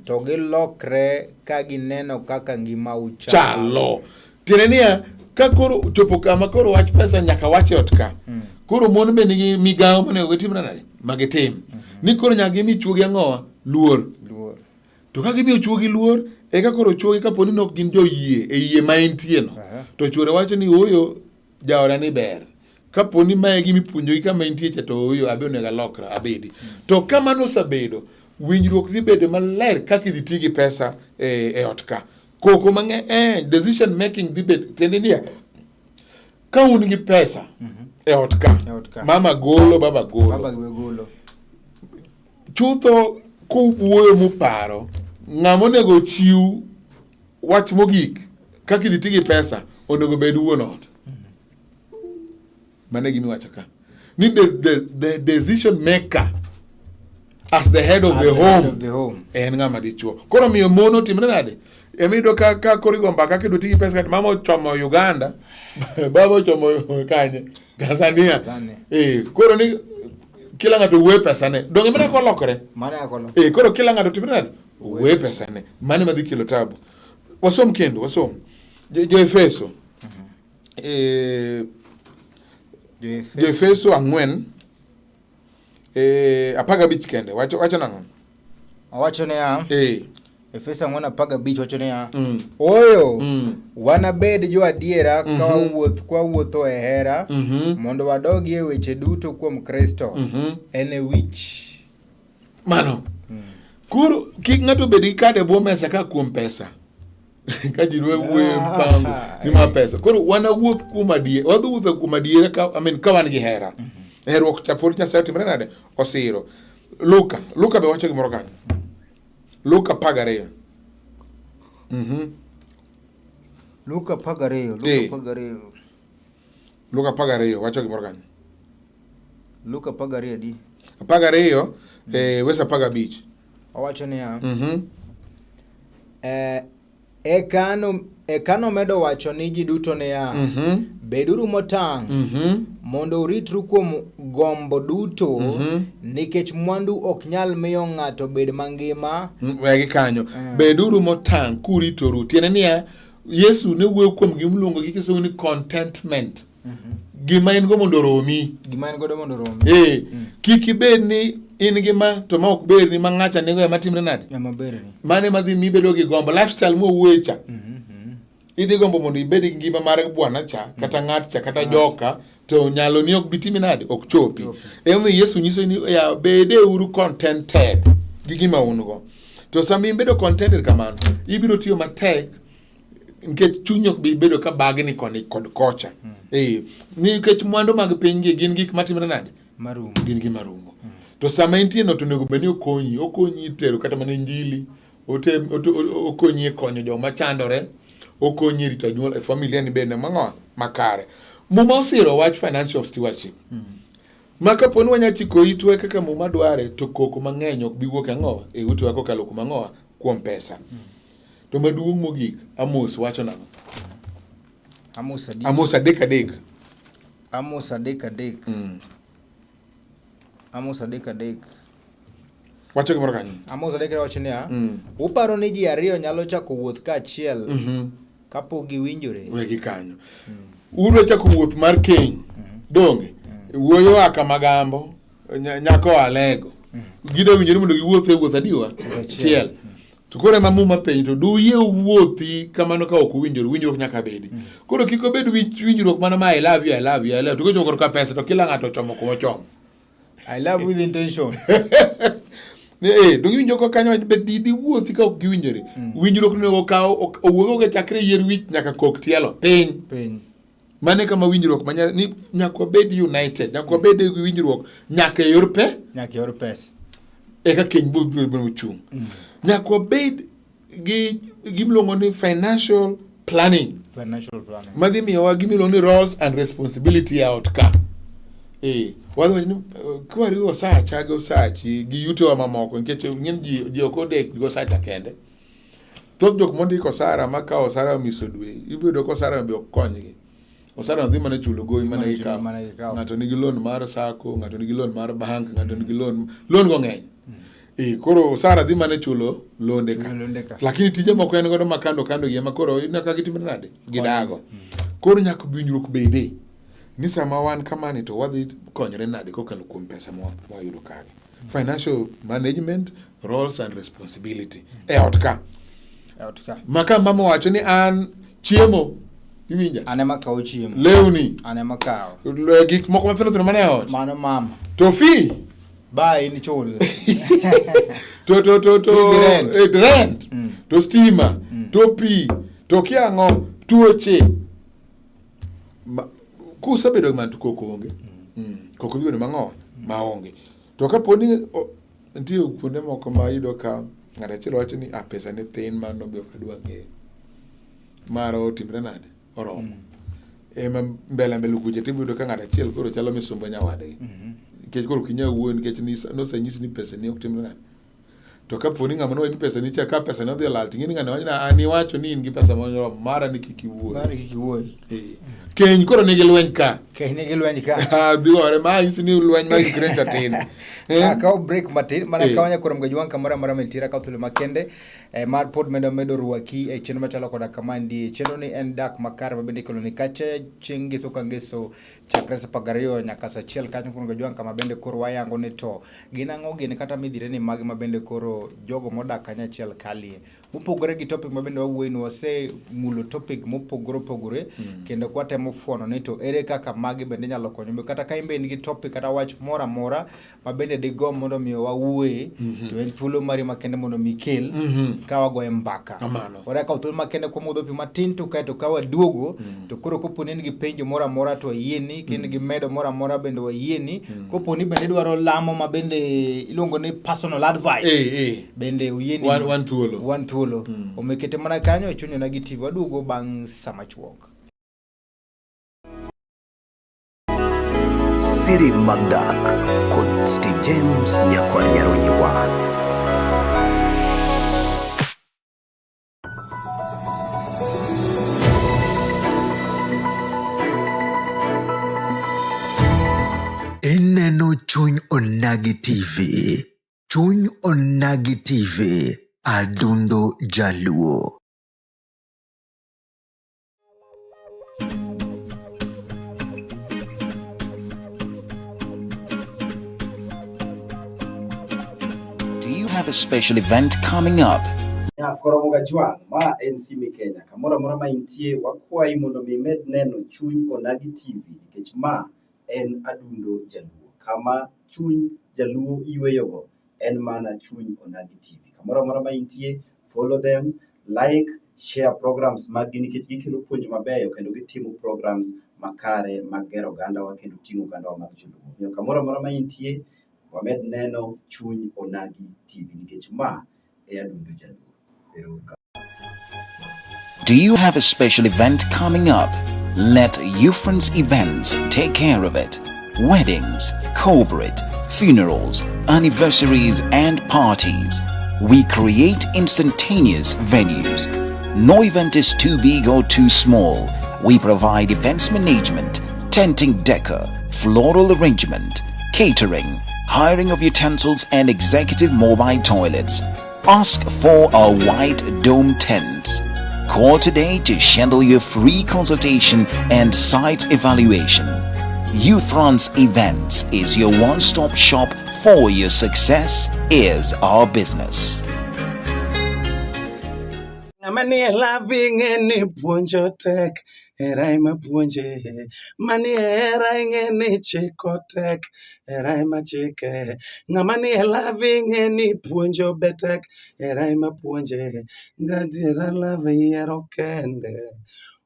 to gilokre ka gineno kaka ngimau chalo. Tiende niya, ka koro chopo kama koro wach pesa nyaka wach e ot ka. Koro mon be nigi migawo monego gitim nade? Ma gitim. Ni koro nyaka gimi chwogi ang'owa? Luor. Luor. To ka gimiyo chwogi luor, eka koro chwogi kapo ni ok gin joyie e yie ma entie no. To chwore wacho ni ooyo jaoda ni ber. Kapo ni mae gima ipuonjogi kama entie cha to ooyo abe onego alokra abedi. To ka mano osebedo, winjruok dhi bedo maler kaka idhi ti gi pesa e ot ka. Koko mang'eny, decision making dhi bedo, tiende niya, ka un gi pesa e ot ka, E ot ka. mama golo, baba golo. Baba golo. Chutho kuwuoyo muparo, ng'ama onego ochiw wach mogik kaka idhi ti gi pesa onego bed wuon ot. Mano e gima iwacho ka. Ni the decision maker as the head of As the the head home of the home. en ng'ama dichuo. Koro miyo mon otimre nade? Ema iyudo ka koro igo mbaka kidwa ti gi pesa kata mama ochomo Uganda, baba ochomo kanye. Tanzania. Tanzania. Eh, koro ni kila ng'ato wuoye pesane. Donge mana kolokore? Mano e kolo. Eh, koro kila ng'ato timre nade? Wuoye pesane. Mano ema dhi kelo tabu. Wasom kendo, wasom. Jo Efeso. Eh, Jo Jo Efeso 4 15 kende. Wacho wacho nang'o? Owacho niya, Efeso 4:15 wacho niya, Ooyo, wanabed jo adiera ka wawuoth ka wawuotho e hera, mondo wadogi e weche duto kuom Kristo. En e wich. Mano. Koro kik ng'ato bed gi kad e bwo mesa ka kuom pesa. Ka ji dwa wuoyo e mpango ni ma pesa. Koro wanawuoth kuom adiera, wadhi wuotho kuom adiera ka, I mean, ka wan gi hera. Herruok cha pod Nyasaye otimre nade? Osiro. Luka, Luka be wacho gimoro kanyo. Luka 12. Luka 12, Luka 12. Luka 12 wacho gimoro kanyo. Luka 12 adi? 12 wes 15. Owacho niya, eka nomedo wacho ni ji duto niya, beduru motang' mondo uritru kuom gombo duto, nikech mwandu ok nyal miyo ng'ato bed mangima. Wegi kanyo. Beduru motang' kuritoru. Tiende niya, Yesu ne wuoyo kuom gima iluongo gi kisungu ni contentment. Gima in go mondo oromi. Gima in godo mondo oromi. Kik ibed ni in gi ma to ma ok berni, ma ng'acha nigo ema timre nade? Ema berni. Mano ema dhi miyi bedo gi gombo. Lifestyle mwawuoye cha. Idhi gombo mondo ibed gi ngima mar bwana cha, kata ng'at cha, kata joka, to nyalo ni ok bi timi nade? Ok chopi. Emomiyo Yesu nyiso ni ya bede uru contented gi gima un go. To sama ibedo contented kamano, ibiro tiyo matek nikech chunyi ok bi bedo ka bagni koni kod kocha. Nikech mwandu mag piny gi gin gik matimre nade? Marumo. Gin gima rumo. To sama intie no to onego bed ni okonyi, okonyi tero kata mana injili, okonyi e konyo joma chandore, okonyi e rito anyuola e familia ni bende mang'o makare. Muma osiro wach financial stewardship. Ma kapo ni wanya chiko itwa kaka Muma dware, to koko mang'eny ok bi wuok e ang'owa e utewa kokalo kuom ang'owa kuom pesa. To maduong' mogik, Amos wacho nang'o? Amos adi? Amos 3:3. Amos 3:3. Amos 3:3. Wacho gimoro kanyo. Amos 3:3 wacho niya, uparo ni ji ariyo nyalo chako wuoth kaachiel kapok giwinjore? Wegi kanyo. Udwa chako wuoth mar keny. Donge? Wuoyo oa Kamagambo, nyako oa Alego. Gidwa winjore mondo giwuoth e wuoth adiwa? Achiel. To koro ema Muma penjo, to duyie wuothi kamano ka ok uwinjoru? Winjruok nyaka bedi. Koro kik obed winjruok mana ma I love you, I love you, I love you. To kochopo korka pesa to kila ng'ato ochomo kuma ochomo. I love with intention. Donge iwinjo ka kanyo be di wuothi ka ok giwinjore. Winjruok onego okaw owuog ok chakre yier wich nyaka kok tielo piny. Piny. Mano e kama winjruok ma ni nyaka wabed united, nyaka wabed gi winjruok nyaka e yor pe, nyaka e yor pesa. Eka keny biro bedo chung. Nyaka wabed gi gimiluongo ni financial planning. Financial planning. Madhi miyowa gimiluongo ni roles and responsibility e ot ka. Wadhi wacho ni kwariwo osacha gi osachi gi yutowa mamoko, nikech ng'eny ji ok odek gi osacha kende. Thoth jok mondiko osara makawo osara miso dwe, ibiro yudo ka osara be ok konygi. Osara dhi mana chulo gowi mana gikawo. Ng'ato nigi loan mar sacco, ng'ato nigi loan mar bank, ng'ato nigi loan, loan go ng'eny. Koro osara dhi mana chulo londe ka. Lakini tije moko en godo ma kando kando gi ema koro ineno ka gitimre nade? Gidago. Koro nyaka winjruok bede ni sama wan kamani to wadhi konyore nade kokalo kuom pesa mwayudo kage. Financial management, roles and responsibility e ot ka. E ot ka. Ma ka mama wacho ni an chiemo, iwinja? An ema kawo chiemo. Lewni. An ema kawo. Gik moko mathindo thindo mane ot. Mano mama. To fee. Ba in ichul. To to to to Fee gi rent. Rent. To stima. To pi. To kia ang'o? Tuoche. Kusebedo man to koko onge. Koko dhi bedo mang'o? Maonge. To kapo ni nitie kuonde moko ma iyudo ka ng'ato achiel wacho ni pesa ne thin mano be ok adwa ng'eyo. Mara otimre nade? Oromo. Ema mbele mbele kucha tibiro yudo ka ng'ato achiel koro chalo misumba nyawadgi. Nikech koro ok inyal wuoyo nikech nosenyisi ni pesa ni ok timre nade. To kapo ni ng'ama noweni pesa ni cha ka pesa ne odhi olal to ing'e ni ng'ani wacho ni an iwacho ni in gi pesa moromo mara ni kik iwuoyi. Mara kik iwuoyi. Eh. Keny koro nigi lweny ka. Keny nigi lweny ka. Ah, dhi gore ma nyisi ni lweny mar Ukraine cha tin. Eh? Akaw break matin mana eh. kaw nyakoro mgajwang' kamoro amora mantiere akaw thuolo makende eh, mar pod medo medo rwaki e chenro machalo koda kamaendi. Chenro ni en dak makare ma bende ikelo ni kache chieng' ngeso ka ngeso chakre saa apar gariyo nyaka saa achiel kanyo kuno gajwang' kama bende koro wayango ni to gin ang'o gini kata midhire ni mage ma bende koro jogo modak kanyachiel kalie. Mopogore gi topic ma bende wawuoye ni wasemulo topic mopogore opogore kendo kwatemo fuono ni to ere kaka magi bende nyalo konyo. Kata ka in be in gi topic kata wach moro amora ma bende digomb mondo mi wawuoye to en thuolo mari makende mondo mi ikel ka wagoye mbaka. Kamano. Wadwa thuolo makende kuom modho pi matin to kaeto ka waduogo to koro kopo ni in gi penjo moro amora to wayieni, ka in gi medo moro amora bende wayieni, kopo ni bende idwaro lamo ma bende iluongo ni personal advice Eh, eh. bende oyieni Wan- wan thuolo. wan thuolo omiyo kete mana kanyo e chuny Onagi TV waduogo bang' saa machuok. Siri Magdak kod Steve James nyakwar Nyaronyi 1. Ineno Chuny Onagi TV. Chuny Onagi TV. Adundo Jaluo. Do you have a special event coming up? Nyakoromo Gajwang', ma en Sime Kenya. Kamoro amora ma intie, wakwayi mondo mi imed neno Chuny Onagi TV nikech ma en adundo Jaluo. Kama chuny Jaluo yweyogo en mana Chuny Onagi TV. Kamoro amora ma intie, follow them, like, share programs maggi nikech gikelo puonj mabeyo kendo gitimo programs makare mag gero ogandawa kendo ting'o ogandawa mag Joluo. Omiyo kamoro amora ma intie, wamed neno Chuny Onagi TV nikech ma e adundo Jaluo. Ero uru kamano. Do you have a special event coming up? Let Ufrance Events take care of it. Weddings, corporate, funerals, anniversaries, and parties. We create instantaneous venues. No event is too big or too small. We provide events management, tenting decor, floral arrangement, catering, hiring of utensils, and executive mobile toilets. Ask for our white dome tents. Call today to schedule your free consultation and site evaluation. Ufrance Events is your one-stop shop for your success is our business. Ng'ama nie love ing'e ni puonjo tek, hera ema puonje. Manie hera ing'e ni chiko tek, hera ema chike. Ng'ama nie love ing'e ni puonjo be tek, hera ema puonje. Gadiera love yiero kende,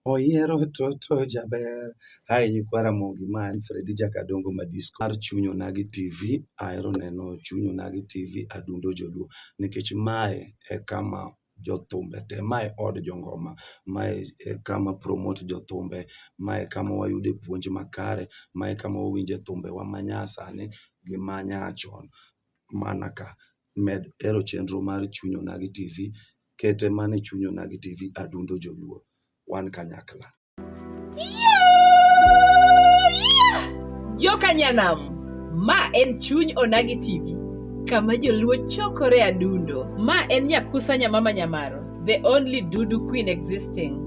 oyiero toto jaber. Hi nyikwa Ramogi, ma en Fredi Jakadongo Madisco mar Chuny Onagi TV. Ahero neno Chuny Onagi TV Adundo Joluo nikech mae e kama jothumbe te, mae od jongoma, mae e kama promote jothumbe, mae kama wayude puonj makare, mae kama wawinje thumbewa manyasani gi manyachon. Mana ka med hero chenro mar Chuny Onagi TV, kete mana e Chuny Onagi TV Adundo Joluo. Wan kanyakla. Joka Nyanam, ma en Chuny Onagi TV, kama joluo chokore adundo. Ma en Nyakusa Nyamama Nyamaro, the only Dudu queen existing.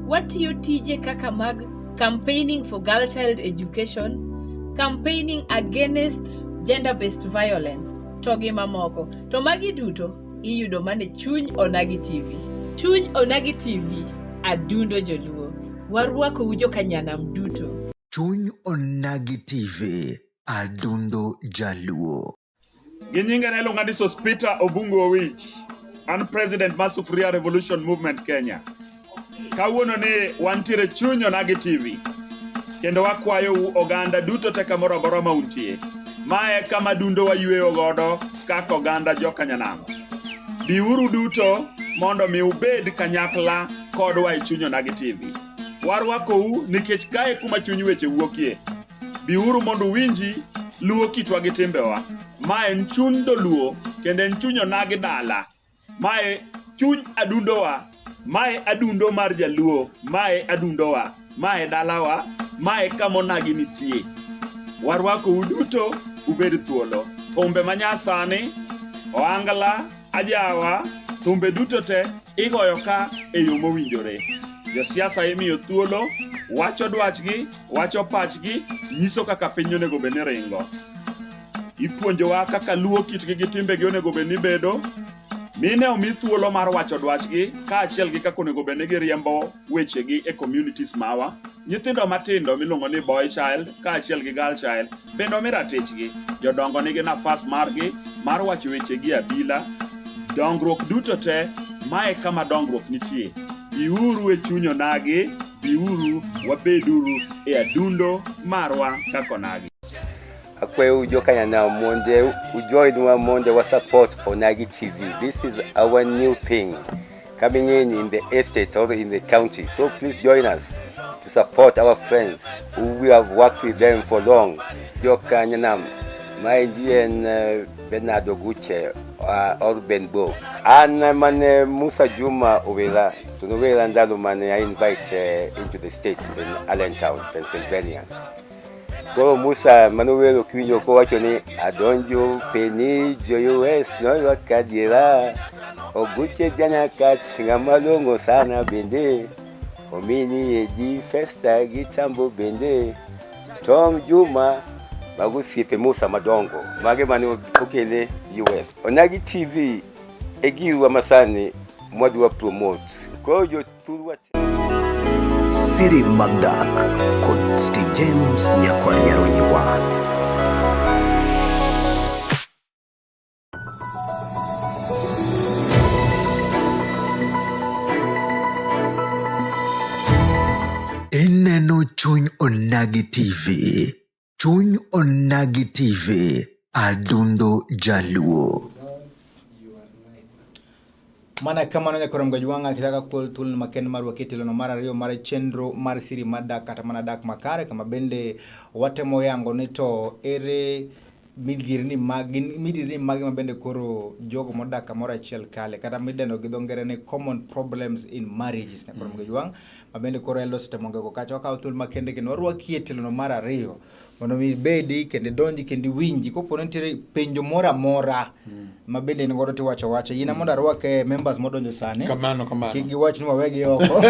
Watiyo tije kaka mag campaigning for girl child education, campaigning against gender-based violence, to gi mamoko. To magi duto iyudo mana e Chuny Onagi TV. Chuny Onagi TV, adundo joluo. Warwakou joka Nyanam duto. Chuny Onagi TV. Adundo Jaluo. Gi nyinga ne iluonga ni Sospeter Obungu Owich. An president mar Sufuria Revolution Movement Kenya. Kawuono ni wantiere Chuny Onagi TV. Kendo wakwayou oganda duto te kamoro amora ma untie. Mae kama dundo wayweyo godo kaka oganda joka Nyanam. Biuru duto mondo mi ubed kanyakla kodwa e Chuny Onagi TV. Warwakou nikech kae kuma chuny weche wuokie. Biuru mondo uwinji luo kitwa gi timbewa. Ma en chuny dholuo kendo en chuny onagi dala. Mae chuny adundowa, mae adundo mar jaluo, mae adundowa, mae dalawa, mae kama onagi nitie. Warwakou duto ubed thuolo. Thumbe manyasani, ohangla, ajawa, thumbe duto te igoyo ka e yo mowinjore. Josiasa imiyo thuolo, wacho dwachgi, wacho pachgi, nyiso kaka piny onego bed ni ringo. Ipuonjowa kaka luo kitgi gi timbegi onego bed ni bedo. Mine omi thuolo mar wacho dwachgi kaachiel gi kaka onego bed ni giriembo wechegi e communities mawa. Nyithindo matindo miluongo ni boy child kaachiel gi girl child bende omi ratichgi. Jodongo nigi nafas margi mar wacho wechegi e abila. Dongruok duto te, mae kama dongruok nitie. Biuru e chuny onagi, biuru wabeduru e adundo marwa kaka onagi. Akwayo jokanyanam mondo ujoinwa mondo wa support Onagi TV. This is our new thing coming in in the estate or in the county. So please join us to support our friends who we have worked with them for long. Jokanyanam, maendi en eh, Bernard Oguche uh, or Ben Bo. An mane Musa Juma Owela, to nowela ndalo mane I invite uh, into the States in Allentown, Pennsylvania. Koro Musa mano wero kiwinjo kowacho ni adonjo peni jo US noywak adiera Oguche janyakach ng'ama long'o sana bende omini edi Festa gi Tambo bende Tom Juma mago osiepe Musa madongo mage mane okele US. Onagi TV e girwa masani mwadwa promote. Koro jothurwa Siri Magdak kod Steve James Nyakwar Nyaronyi Wan. Ineno Chuny Onagi TV. Chuny Onagi TV. Adundo Jaluo. Mana kamano nyakwar Mgajwang'a kitaka kuol thuolo makende mar waketi lono mar ariyo mar chenro mar siri mar dak kata mana dak makare kama bende watemo yango ni to ere midhierni magi midhierni mage ma bende koro jogo modak kamoro achiel kale kata midendo gi dho ngere ni common problems in marriages nyakwar Mgajwang' ma bende koro Eldos temo ngego kacha wakawo thuolo makende kendo warwaki e tilono mar ariyo mondo mi ibedi kendo idonji kendo iwinji kopo ni nitiere penjo moro amora mm. ma bende in godo tiwacho wacha yina mm. mondo arwak eh, members modonjo sani kamano kamano kik giwach ni wawegi oko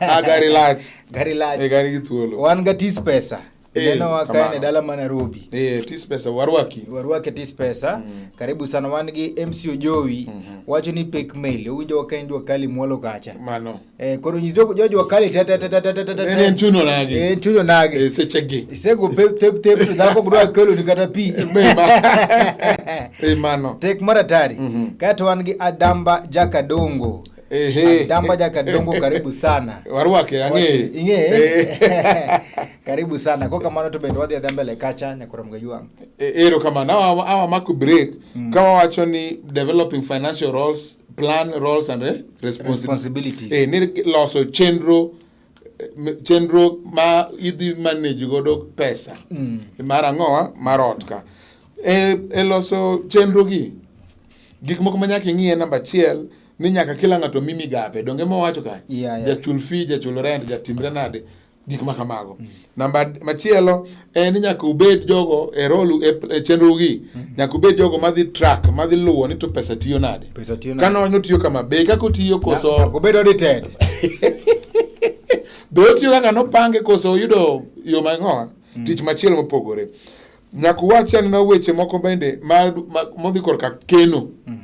ah, gari lach gari lach e gari gi thuolo wan ga tis pesa Eh, neno wa kae kamano. e dala ma Nairobi eh tis pesa warwaki warwake tis pesa mm. karibu sana wan gi MC Ojowi mm -hmm. wacho ni pek mail owinjo wa kaen jua kali mwalo kacha mano Eh, koro nyis jo jo jua kali te te te te te te te En en chuno nagi. Eh, chuno nagi. Eh, sechegi. Isego pep tep tep to dhako ok dwa kelo ni kata pi. Eh, mano. Tek mar hatari. Mm -hmm. Kaeto wan gi Adamba Jakadongo. Ehe. Adamba Jakadongo karibu sana. Warwake ang'e. Ing'e? Eh. Karibu sana. Kwa kamano to bende wadhi adhiya mbele kacha nyakoro Mgajwang'. Eh, Ero kamano. Awa awa mako break. Ka wawacho ni developing financial roles, plan roles and eh, responsibilities. Responsibilities. Eh, ni loso chenro eh, chenro ma idhi manage godo pesa. Mar ang'owa? Mar ot ka. E, e loso chenro gi gik moko ma nyaka ing'i en namba achiel ni nyaka kila ng'ato mi migape donge mowacho ka Yeah, yeah. jachul fee jachul rent jatimre nade gik ma kamago mm. namba machielo en ni nyaka ubed jogo e rolu e, e chenro gi mm. nyaka ubed jogo madhi track madhi luwo ni to pesa tiyo nade pesa tiyo nade kano notiyo kama be kaka otiyo koso nyaka obed audited be otiyo kaka nopange koso oyudo yo mang'owa mm. tich machielo mopogore nyaka uwach anena weche moko bende ma, ma, modhi korka keno mm.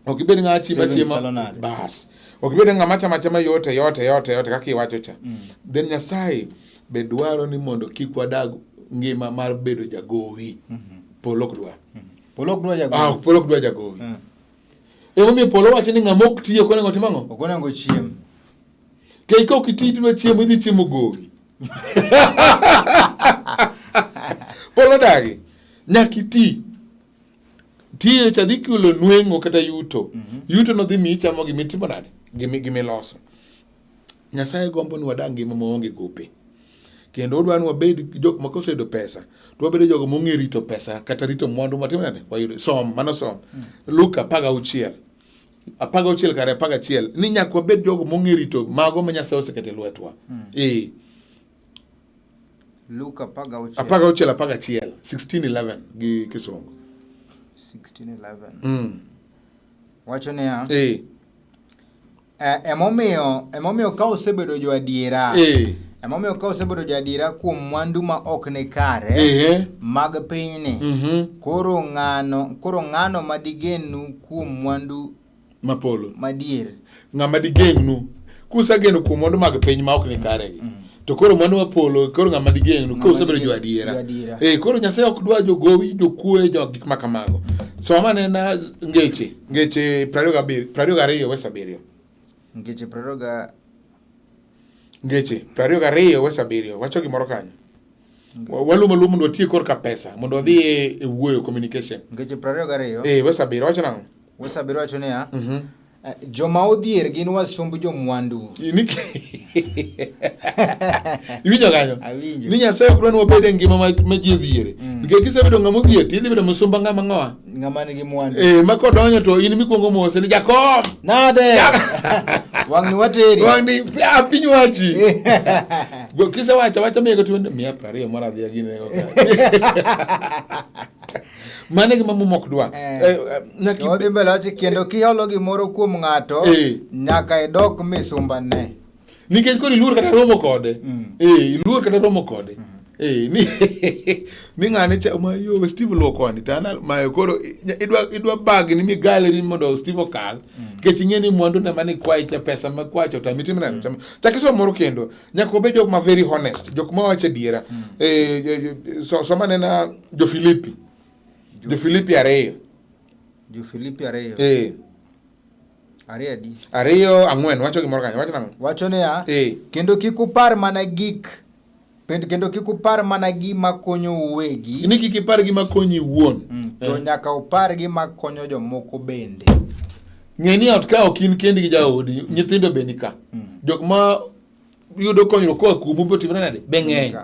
Ok ibed ng'ama chiemo Savings achiema chalo nade? bas. Ok ibed ng'ama chamo achama yote yote yote yote kaka iwacho cha. Then Nyasaye be dwaro ni mondo kik wadag ngima mar bedo jagowi. Polo ok dwar. Polo ok dwar jagowi. Ah, polo ok dwar jagowi. Emomiyo polo wacho ni ng'ama ok tiyo ok onego otim ang'o? Ok onego ochiem. Kech ka ok iti tidwa chiemo idhi chiemo gowi. Polo dagi. Nyaka iti. Tiyo cha dhi kelo nweng'o kata yuto. Mm -hmm. Yuto no dhi miyi ichamo gima itimo nade? Gima gima iloso. Nyasaye gombo ni wadag ngima maonge gope. Kendo odwa ni wabed jok ma koseyudo pesa to wabedo jogo mong'e rito pesa kata rito mwandu matimo nade wayudo. Som mano som. Luka 16. 16 kare 11 ni nyaka wabed jogo mong'e rito mago ma Nyasaye oseketo e lwetwa. Eh. Luka 16. 16 11 16:11 gi Kisungu. 16:11. Wacho niya. Eh. Emomiyo emomiyo ka usebedo joadiera emomiyo ka usebedo joadiera kuom mwandu ma ok ni kare mag pinyni koro ng'ano koro ng'ano ma digenu kuom mwandu mapolo madier ng'ama digeng'nu kusegeno kuom mwandu mag piny ma ok ni kare gi to koro mwandu mapolo koro ng'ama digeng'nu ka usebedo joadiera joadiera. eh koro Nyasaye ok dwa jogowi jokuoe jo gik ma kamago soma anena ngeche ngeche 27 22 wes 7 Ngeche 20 ngeche 22 wes 7 wacho gimoro kanyo Walumo lumo mondo watiek korka pesa mondo wadhi e wuoyo communication. Ngeche 22. Eh, wes 7 wacho nang'o? Wes 7 wacho niya. Joma odhier gin wasumb jomwandu. Iwinjo kanyo? Awinjo. Ni Nyasaye ok dwa ni wabed e ngima ma ji odhiere. Nikech kisebedo ng'ama odhier, to idhi bedo misumba ng'ama ng'owa. Ng'ama nigi mwandu. Eh, ma kodonjo to in mikwongo mose ni jakom. Nade? Wang'ni wateri. Wang'ni ah, piny wachi. Go kisewacho wacha miego to miya 20 moro adhi agine go. Mano e gima Muma ok dwa. Eh. To odhi mbele wacho kendo kiholo gimoro kuom ng'ato nyaka idok misumbane. Nikech koro iluor kata romo kode. Eh, iluor kata romo kode. Eh, ni ni ng'ane cha ma yo Steve luwo koni to an mayo koro idwa idwa bagni migalri mondo Steve okal. Nikech ing'e ni mwandu ne mane ikwaye cha pesa ma kwacho to mitimo nade. Chak isom moro kendo. Nyaka wabed jok ma very honest, jok ma wacho adiera. Eh, so, soma nena jo Filipi. Jo Filipi 2. Jo Filipi 2. Eh. 2 adi? 2 4 wacho gimoro kanyo, wacho nang'o? Wacho niya, Eh. kendo kik upar mana gik kendo kik upar mana gima konyou uwegi. Ni kik ipar gima konyi iwuon. To nyaka upar gima konyo jomoko bende. Ng'e ni ot ka ok in kendi gi jaodi, nyithindo be nika. Jok ma yudo konyruok koa kuomu be otimore nade? Be ng'eny.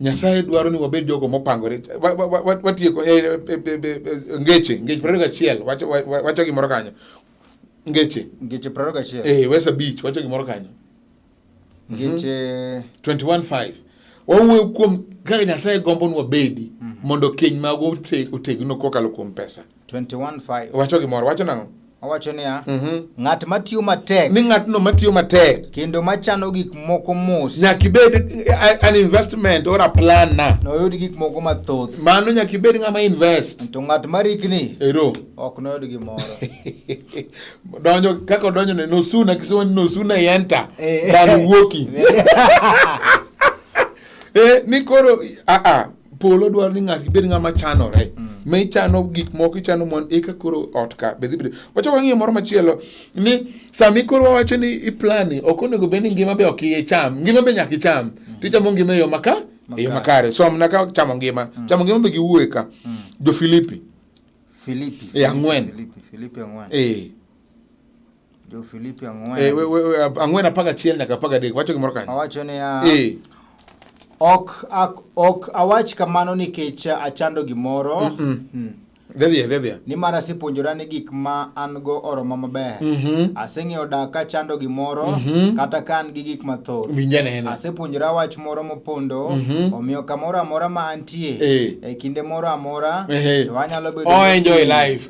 Nyasaye dwaro ni wabed jogo mopangore. Watieko ngeche, ngeche 21 wacho wacho gimoro kanyo. Ngeche. Ngeche 21. Eh, wes 5 wacho gimoro kanyo. Ngeche 21:5. Wawuoyo kuom kaka Nyasaye gombo ni wabedi mondo keny magwa otegno kokalo kuom pesa. 21:5. Wacho gimoro, wacho nang'o? Owacho niya, ng'at matiyo matek ni ng'atno matiyo matek kendo machano gik moko mos nyaka ibed an investment or a planner, noyud gik moko mathoth. Mano nyaka ibed ng'ama invest. To ng'at marikni ero ok noyud gimoro. Donjo kaka odonjo ne no sooner kisema ni no sooner he enter than walking. Ni koro polo dwaro ni ng'ato ibed ng'ama chanore. Ma ichano gik moko, ichano mwandu, eka koro ot ka be dhi bedo. Wachako wang'iyo moro machielo ni sami koro wawacho ni iplani ok onego bed ni ngima be ok icham. Ngima be nyaka icham. Tichamo ngima e yo maka? E yo makare. Somna ka chamo ngima. Chamo ngima be giwuoye ka. Jo Filipi. Filipi. E 4. Filipi 4. Eh. Jo Filipi 4. Eh, 4 11 nyaka 13. Wacho gimoro kanyo. Awacho niya. Ok awach kamano nikech achando gimoro. Dhedhia. Nimar asepuonjora ni gik ma an go oroma maber. Aseng'eyo dak kachando gimoro kata ka an gi gik mathoth. Winj anena. Asepuonjora wach moro mopondo, omiyo kamoro amora ma antie, e kinde moro amora, to anyalo bedo Oh, enjoy life.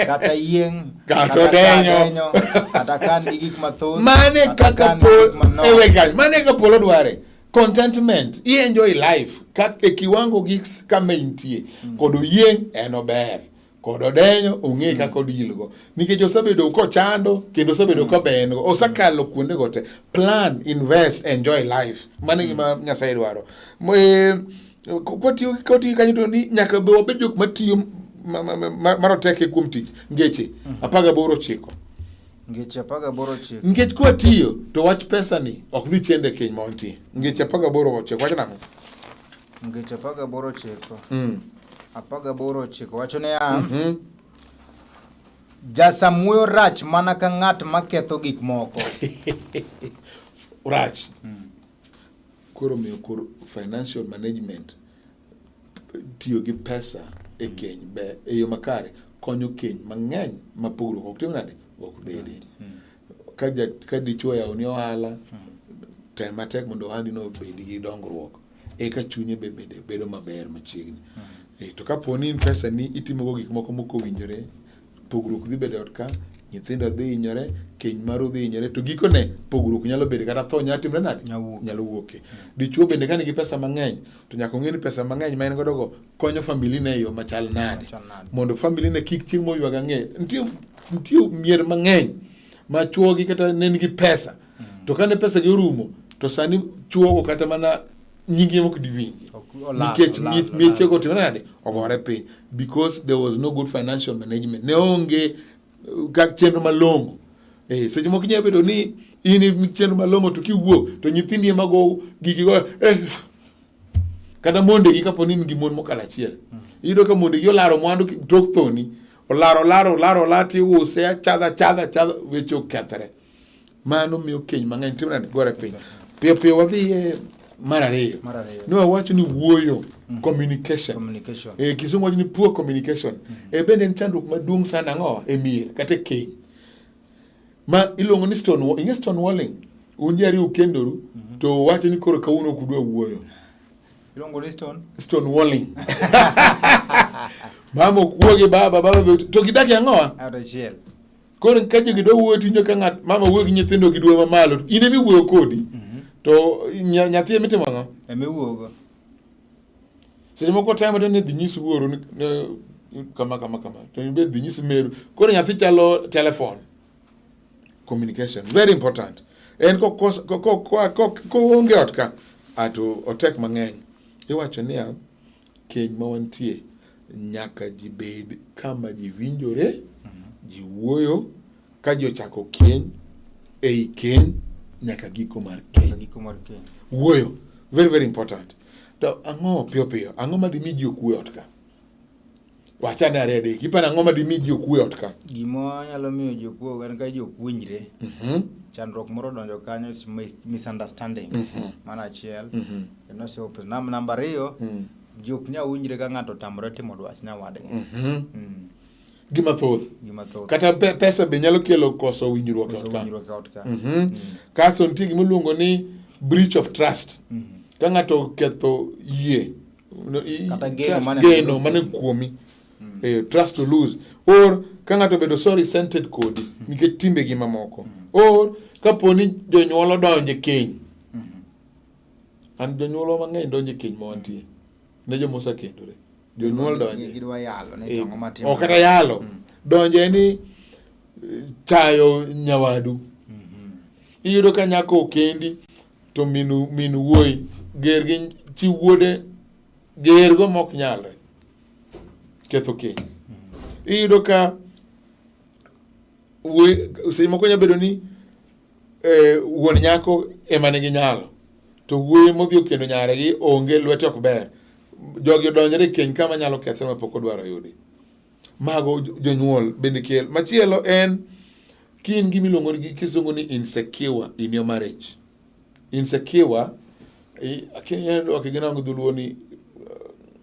Kata yieng', Kata kata odenyo. kata ka an gi gik mathoth, Mane kata ka kaka an gi gik manok. ewe kanyo. Mane kaka polo dware. Contentment, i enjoy life ka e kiwango gi kama intie. Kod oyieng' en ober. Kod odenyo ong'e kaka odilgo. Nikech osebedo kochando kendo osebedo kobengo. Osekalo kuonde go te. Plan, invest, enjoy life. Mano e gima Nyasaye dwaro. Kwatiyo kanyo to ni nyaka be wabed jok matiyo maroteke kuom tich. Ngeche 18 9. Ngeche 18 9. Nikech kwatiyo to wach pesa ni ok dhi chende keny ma wantie. Ngeche 18 9 wacho nang'o? Ngeche 18 9. 18 9 wacho niya, Jasamuoyo rach mana ka ng'at maketho gik moko. Rach. Koro omiyo koro financial management tiyo gi pesa e keny be e yo makare konyo keny mang'eny ma pogruok ok tim nade ok bedi. Ka ja, ka dichuo oyawoni ohala tem matek mondo ohandi no obed gi dongruok eka chunye be bende bedo maber machiegni. E, to kapo ni pesa ni itimogo gik moko mok owinjore pogruok dhi bedo e ot ka, nyithindo dhi hinyore, keny maru dhi hinyore, to gikone pogruok nyalo bedo kata tho nyalo timre nade? Nyalo wuokie. Dichuo bende ka nigi pesa mang'eny to nyaka ong'e ni pesa mang'eny ma en godo go konyo famili ne e yo machal nade, mondo famili ne kik chieng' moywag ang'e. Nitie nitie mier mang'eny ma chuogi kata ne nigi pesa to kane pesa gi orumo to sani chuogo kata mana nyingi ema ok diwinji nikech miechego otimore nade ogore piny because there was no good financial management ne onge eh, chenro malong'o eh, seche moko inyalo bedo ni in chenro malong'o to kiwuok to nyithindi ema go gigi go eh, kata mondegi kapo ni in gi mon mokalo achiel mm. iyudo ka mondegi olaro mwandu tok thoni olaro olaro olaro olaro tiuse achadha achadha achadha weche okethore Mano miyo keny mang'eny timre nade? Gore piny. Piyo piyo wadhi e mar ariyo. Mar ariyo. Ne wawacho ni wuoyo, communication. Communication. E, kizungu wacho ni poor communication. E bende en chandruok maduong' sana ang'o e mier kata e keny. Ma iluongo ni stone ing'e stonewalling? Un ji ariyo ukendoru to wacho ni koro kawuono ok udwa wuoyo. Iluongo ni stone? Stonewalling. Mama ok wuo gi baba, baba be to gidak e ang'owa? Ot achiel. Koro ka jogi dwa wuoyo to iwinjo ka ng'at mama wuoyo gi nyithindo gi dwol mamalo in ema iwuoyo kodi to nyathi ema itimo ang'o? Ema iwuogo. Seche moko temo to ni dhi nyis wuoru ni kama kama kama to in be dhi nyis meru. Koro nyathi chalo telephone. Communication very important. En koonge ot ka ato otek mang'eny. Iwacho niya keny ma wantie nyaka ji bed kama ji winjore, ji wuoyo, ka ji ochako keny, ei keny nyaka giko mar keny. Giko mar keny. Wuoyo, very very important. To ang'o piyo piyo, ang'o ma dimi ji ok wuo e ot ka? Wachane ariyo adek, iparo ang'o ma dimi ji ok wuo e ot ka? Gima nyalo miyo ji ok wuo en ka ji ok winjre. Chandruok moro odonjo kanyo is misunderstanding. Mano achiel. Kendo namba ariyo, Ji ok nyal winjre ka ng'ato otamore timo dwach nyawadgi. Gima thoth. Gima thoth. Kata pesa be nyalo kelo koso winjruok e Koso ot ka. winjruok e ot ka. Kasto nitie gima iluongo ni breach of trust. Ka ng'ato oketho yie, no, Kata geno trust, mane geno mane kuomi. Trust to lose. Or ka ng'ato obedo so resented kodi nikech timbegi mamoko. Or kapo ni jonyuol odonjo e keny. An jonyuolwa mang'eny donjo e keny ma wantie. Ne joma osekendore. Jonyuol donje. Gidwa yalo ni Eh, to ang'o matimore. Ok kata yalo. Donje en ni chayo nyawadu. Iyudo ka nyako okendi to minu min wuoyi ger gi chi wuode ger go mok nyalre. Ketho keny. Iyudo ka wuoyi seche moko nyalo bedo ni eh, wuon nyako ema nigi nyalo to wuoyi modhi okendo nyare gi onge lwete ok ber jogi odonjore e keny kama nyalo kethore ma pok odwaro yudi mago jonyuol bende kel machielo en kin gima iluongo gi kisungu ni insecure in your marriage insecure akia dwoke gi nang'o dholuo ni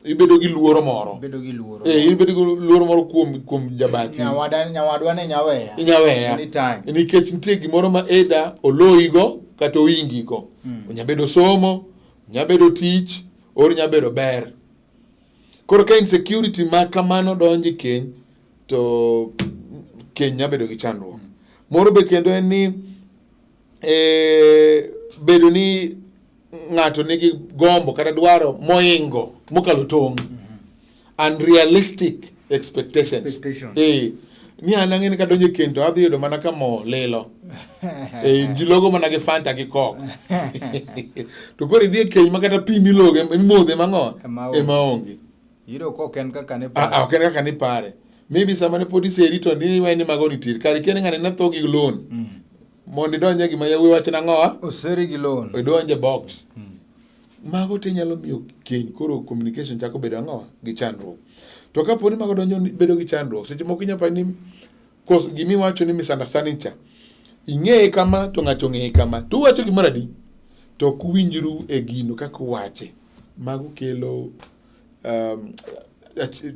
ibedo gi luoro moro. Ibedo gi luoro. Eh, ibedo gi luoro moro kuom kuom jabathi. Nyawada nyawadwa ne nyaweya. Inyaweya. Anytime. Nikech nitie gimoro ma either oloyigo kata oingigo. Onya bedo somo, onya bedo tich, or onya bedo ber. Koro ka insecurity ma kamano donjo e keny, to keny nya bedo gi chandruok. Moro be kendo en ni eh, bedo ni ng'ato nigi gombo kata dwaro moingo mokalo tong' unrealistic expectations, Expectations. Eh, ni an ang'e ni kadonjo e kend to adhi yudo mana ka mo lilo eh, ji logo mana gi fanta gi coke to koro idhi e keny ma kata pi miloge mimodhe mang'o Ema onge. ema onge Yudo ka ok en kaka ne Ah, ah, ok en kaka nipare maybe sama ne pod iseri to ni iwe ni mago nitie kare ikia ni ng'ani ne tho gi loan Mondo idonj e gima yawuoyi wacho nang'owa? Oseri gi loan. Idonj e box. Mago te nyalo miyo keny koro communication chako bedo ang'owa? Gi chandruok. To kapo ni mago donjo bedo gi chandruok, seche moko inyalo paro ni kos gima iwacho ni misunderstanding cha, ing'eye kama to ng'ato ong'eye kama, to uwacho gimoro adi? to ok uwinjru e gino kaka uwache, mago kelo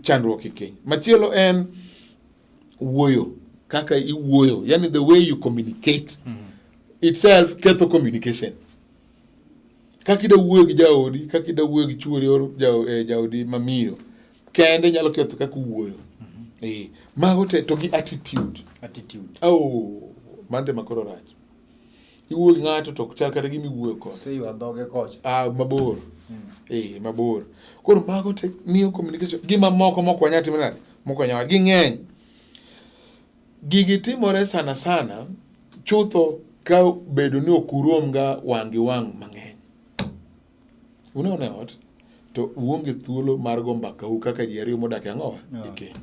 chandruok e keny. Machielo en wuoyo, kaka iwuoyo, yani the way you communicate itself ketho communication. Kaka ida wuoyo gi jaodi, kaka ida wuoyo gi chuori or jaodi mamiyo, kende nyalo ketho kaka uwuoyo. Mago te to gi attitude. Attitude. Oh, mano ema koro rach. Iwuoyo gi ng'ato to ok chal kata gima iwuoyo kode. Oseywa dhoge kocha. Ah, mabor. Mabor. Koro mago te miyo communication. Gima moko mok wanyal timo nade? Mok wanyal. Ging'eny. Gigi timore sana sana chutho ka bedo ni ok urom ga wang' gi wang' mang'eny. Uneno e ot to uonge thuolo mar go mbakau kaka ji ariyo modak e ang'owa? E keny.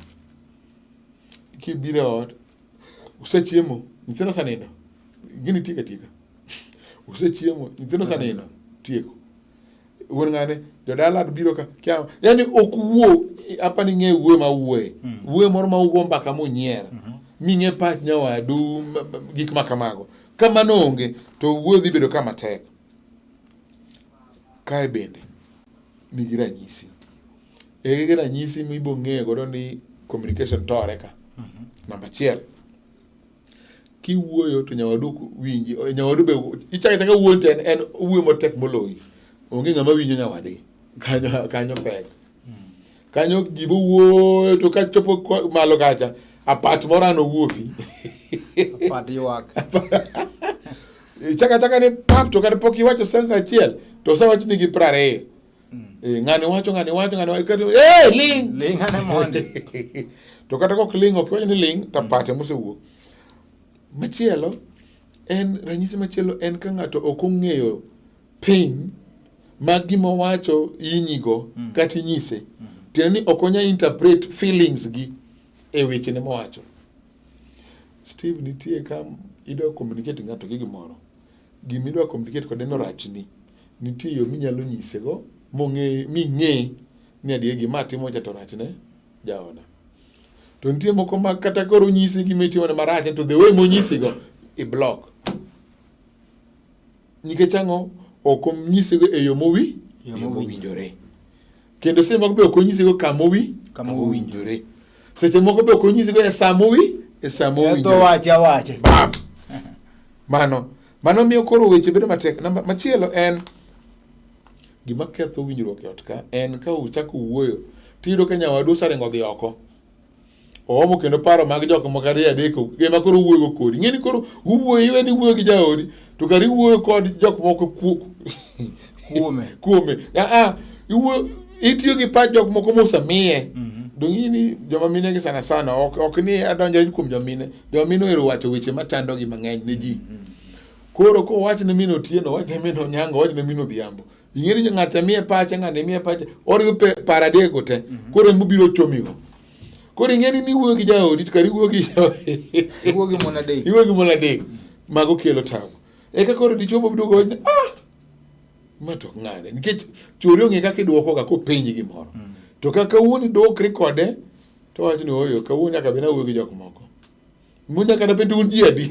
Kibiro e ot, usechiemo, nyithindo osenindo, gini tieko atieka. Usechiemo, nyithindo osenindo, tieko. Wuon ng'ane, jodala biro ka, kia, yani ok wuo, apa ni ng'e wuoyo ma wuoye. Wuoyo moro ma ugo mbaka munyier. Ming'e pach nyawadu, gik ma kamago. Ka mano onge, to wuoyo dhi bedo kama tek. Kae bende nigi ranyisi. E gi ranyisi mibo ng'eyo godo ni communication tore ka. Namba achiel, kiwuoyo to nyawadu ok winji, nyawadu be ichako achaka wuoyo to en owuoyo matek moloyi. Onge ng'ama winjo nyawadgi. Kanyo, kanyo pek. Kanyo ji bo wuoyo to kachopo malo kacha, apat moro an owuothi. Apat ywak. Ichako achaka ni pap to kata pok iwacho sentence achiel to osewach ni gi 20. Ng'ani wacho, ng'ani wacho, ng'ani wacho, kata, ling! Ling ane mondi. To kata kok ling, ok iwach ni ling, to apate mosewuok. Machielo, en ranyisi machielo en ka ng'ato ok ong'eyo pain ma gima owacho inyigo kata inyise. Tiende ni ok onyal interpret feelings gi e wechene mowacho. Steve, nitie ka idwa communicate ng'ato gi gimoro, gima idwa communicate kode no rachni, nitie yo minyalo nyisego mong'e ming'e ni adier gima atimo cha to rachne jaoda. To nitie moko ma kata koro onyisi gima itimone marach to the way monyisigo i block. Nikech ang'o? Ok onyisigo e yo mowi, Yo yo mowinjore. Kendo seche moko be ok onyisigo kama owi, Kama owinjore. Seche moko be ok onyisigo e sa mowi, e sa mowinjore. Etho wache awache. Bam! Mano, mano miyo koro weche bedo matek. Namba machielo en gima ketho winjruok e ot ka en ka uchako wuoyo tiyudo ka nyawadu oseringo odhi oko. Oomo kendo paro mag jok moko ariyo adek ema koro wuoyogo kodi. Ing'e ni koro uwuoyo iwe ni iwuoyo gi jaodi to kar iwuoyo kod jok moko Kuome. Kuome. Iwuoyo itiyo gi pach jok moko mosemiye. Dong' ing'e ni joma mine gi sana sana ok ni adonjo kuom jomine. Joma mine ohero wacho weche machandogi mang'eny ne ji. Koro kowach ne min Otieno, owach ne min Onyango, owach ne min Odhiambo. Ing'e ni ng'ato miye pache, ng'ane miye pache, oriwo paro adekgo te. Koro ema obiro chomigo. Koro ing'e ni niwuoyo gi jaodi to kar iwuoyo gi jaodi. Iwuoyo gi mon adek. Iwuoyo gi mon adek. Mago kelo tabu. Eka koro dichuo biro duogo ni ah! Ma to ng'ane. Nikech chuori ong'e kaka idwokoga kopenji gimoro. To ka kawuono idwokri kode, to owacho ni ooyo, kawuono nyaka bed ni awuoyo gi jok moko. Munya kata penjo un ji adi?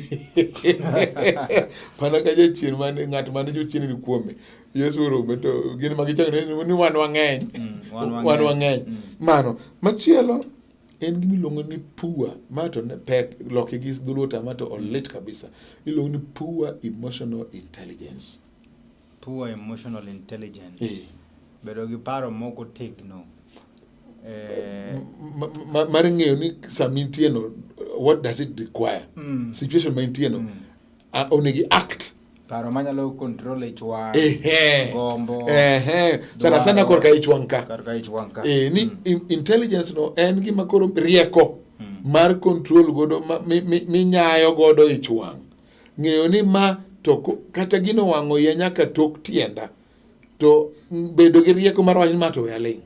Mana ka jachien mane ng'at mane jochien ni kuome. Yesu orome to gin ma gichako ni wan wang'eny. Wan Wan wang'eny. Mano machielo en gima iluongo ni poor, ma to ne pek loke gi dholuo ta ma to olit kabisa. Iluongo ni poor emotional intelligence. Poor emotional intelligence. Bedo gi paro mok otegno. Mar ng'eyo ni sama intie no, what does it require? Situation ma intie no, onego act. Paro manyalo control ich wang', gombo, Sana sana dwaro. korka ich wang' ka. Korka ich wang' ka. Ni intelligence no en gima koro rieko mar control godo minyayo godo ich wang'. Ng'eyo ni ma to kata gino wang'o iya nyaka tok tienda. To bedo gi rieko mar wacho ni ma to we aling'.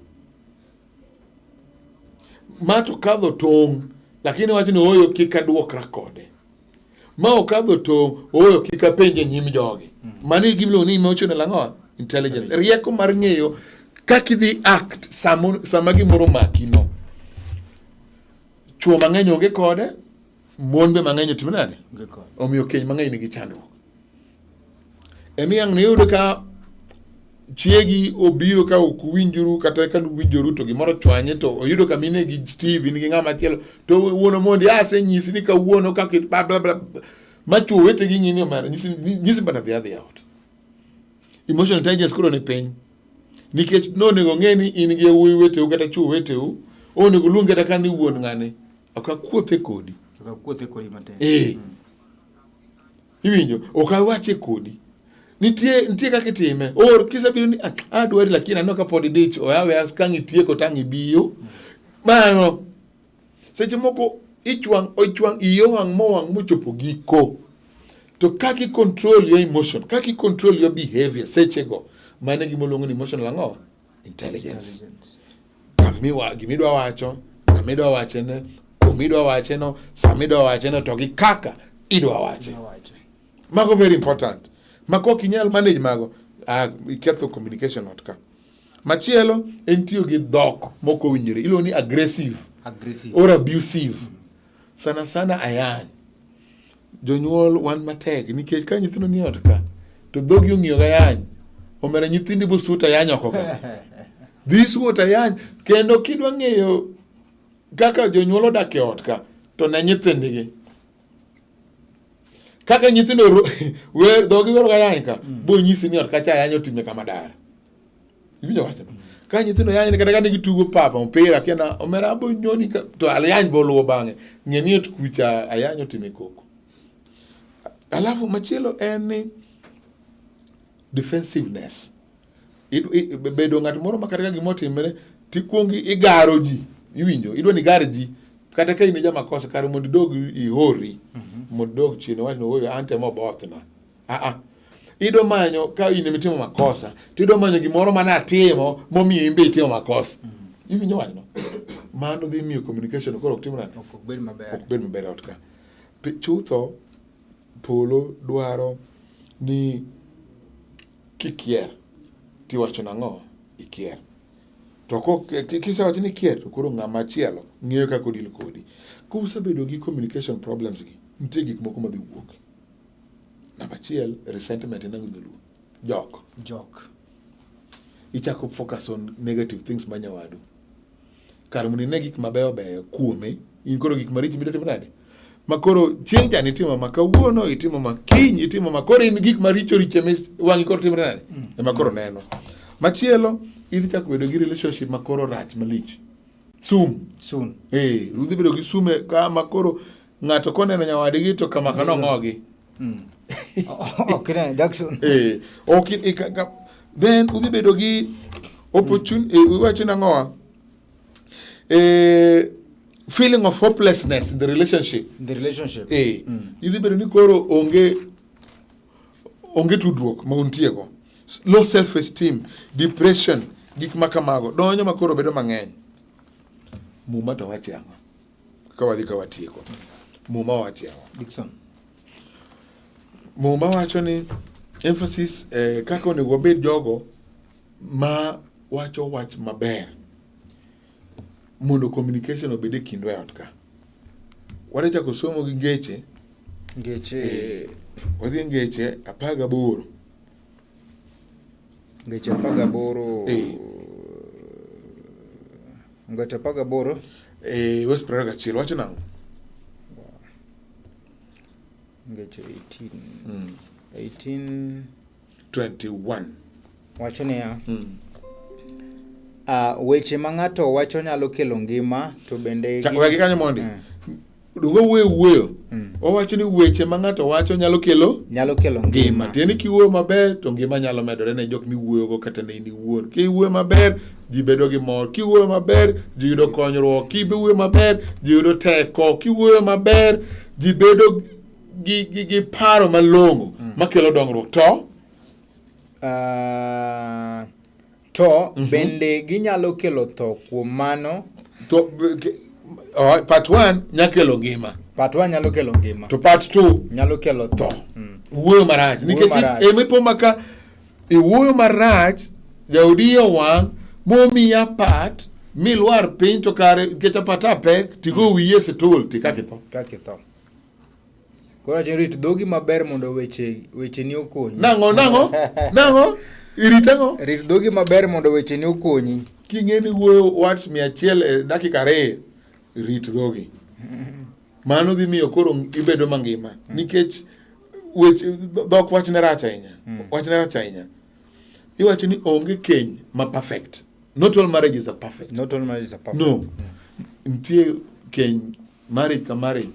Ma to kadho tong', lakini wacho ni ooyo kik aduokra kode. Ma okadho tong', ooyo kik apenje nyim jogi. Mano e gima iluongo ni emotional ang'o? Intelligence. Rieko mar ng'eyo kaka idhi act sama gimoro omaki no. Chuo mang'eny onge kode, mon be mang'eny otimo nade? Onge kode. Omiyo keny mang'eny nigi chandruok. Emi ang' niyud ka chiegi obiro ka ok uwinjuru kata ka nuwinjoru to gimoro chwanye to oyudo ka mine gi Steve in gi ng'ama chielo to wuon Omondi asenyisi ni kawuono kaka bla bla bla ma chwo wetegi ng'i ni omera nyisi nyisi bana dhi adhiya ot. Emotional intelligence koro ni piny nikech nonego ng'e ni in gi yawuoyi weteu kata chwo weteu onego luong kata ka ni wuon ng'ani ok akuothe kodi. Ok akuothe kodi matin. Eh. Iwinjo? Ok awache kodi. Nitie nitie kaka itime. Or kisebiro ni ah, adwari lakini aneno ka pod idich oya weya kang' itieko tang' ibiyo. Mano seche moko ichwang' oichwang' iyi owang' mowang' mochopo giko. To kaka i control your emotion, kaka i control your behavior sechego, mano e gima oluongo ni emotional ang'o? Intelligence. Gima gimidwa wacho, ng'ama idwa wachene, kuma idwa wacheno, sama idwa wacheno to gi kaka idwa wache. Mago very important. Ma kok inyal manage mago, ah, iketho communication ot ka. Machielo en tiyo gi dhok mok owinjore. Iluongo ni aggressive, aggressive or abusive. Sana sana ayany. Jonyuol wan matek nikech ka nyithindo nie ot ka to dhogi ong'iyo ga yany. Omera nyithindi bo suot ayany oko ka. Dhi suot ayany kendo kidwa ng'eyo kaka jonyuol odak e ot ka to ne nyithindgi. Kaka nyithindo wer dhogi wero ga yany ka bo nyisi ni ot kacha ayany otime kama dar. Iwinjo wachno? Ka nyithindo yany kata ka ne gitugo papa mpira kia na omera abo nyoni ka to ayany bo luwo bang'e. Ng'e ni ot kucha ayany otime koko. Alafu machielo en ni defensiveness. Bedo ng'at moro ma kata ka gima otimre tikuongo igaro ji. Iwinjo? Idwa ni igar ji. Kata ka in e jamakosa kar mondo idog ihori. Mondo idog chien iwach ni ooyo an to ema obothna. Ah ah. Idwa manyo ka in ema itimo makosa to idwa manyo gimoro mane atimo momiyo in be itimo makosa. Iwinjo wachno? Mano dhi miyo communication koro ok tim nade? Ok bed maber. Ok bed maber e ot ka. Chutho polo dwaro ni kikier tiwacho nang'o ikier. To kisewacho ni ikier to koro ng'ama chielo ng'eyo kaka odil kodi. Kusebedo gi communication problems gi, nitie gik moko madhi wuok. Namba achiel, resentment en ang'o dholuo? Jok. Jok. Ichako focus on negative things ma nyawadu. Kar mondo ine gik mabeyo beyo kuome, in koro gik maricho midwa timo nade? Ma koro chieng' cha nitimo ma, kawuono itimo ma, kiny itimo ma, koro in gik maricho richo ema wang'i koro timore nade? Ema koro neno. Machielo, idhi chako bedo gi relationship ma koro rach malich. Sum. Soon. Eh, udhi bedo gi sum e ka ma koro ng'ato koneno nyawadgi to kama ka nong'ogi. Ok ne, Jackson. Eh, ok i- ka- ka- then udhi bedo gi opportunity, eh, iwacho nang'owa? Eh, feeling of hopelessness in the relationship. In the relationship. Eh, idhi bedo ni koro onge onge tudruok ma untiego. Low self esteem, depression, gik ma kamago donjo ma koro bedo mang'eny. Muma to wacho ang'o? Ka wadhi ka watieko. Muma wacho ang'o? Dickson. Muma wacho ni emphasis eh, kaka onego wabed jogo ma wacho wach maber mondo communication obed e kindwa e ot ka. Wadhi chako somo gi ngeche. Ngeche. Eh, wadhi e ngeche 18. Ngeche 18. Eh. Ngeche 18. Eh, wes 21 wacho nang'o? Ngeche 18. 18. 21. Wacho niya. Weche ma ng'ato wacho nyalo kelo ngima to bende Chak wegi kanyo mondi. Donge owuoyo wuoyo. Owacho ni weche ma ng'ato wacho nyalo kelo nyalo kelo ngima. ngima. Tiende ni kiwuoyo maber to ngima nyalo medore ne jok miwuoyogo kata ne in iwuon. Kiwuoyo maber ji bedo gi mor. Kiwuoyo maber ji yudo konyruok. Kiwuoyo maber ji yudo teko. Kiwuoyo maber ji bedo gi, gi, gi paro malong'o makelo dongruok. To To bende ginyalo kelo tho kuom mano. To part 1 nyalo kelo ngima. Part 1 nyalo kelo ngima. To part 2 nyalo kelo tho. Wuoyo marach. Wuoyo Nikech marach. ema ipo maka iwuoyo marach, jaodi iye owang' momiyi apat milwar piny to kare nikech apat a pek tigo wiyi e stool tikak itho. Kak itho. Koro acho rit dhogi maber mondo weche wecheni okonyi. Nang'o nang'o? Nang'o? Irit ang'o? Rit dhogi maber mondo wecheni okonyi. King'e ni wuoyo words 100 e dakika 2, rit dhogi. Mano dhi miyo koro ibedo mangima nikech weche dhok wachne rach ahinya. Wachne rach ahinya. Iwacho ni onge keny ma perfect. Not all marriages are perfect. Not all marriages are perfect. No. Nitie keny marriage ka marriage.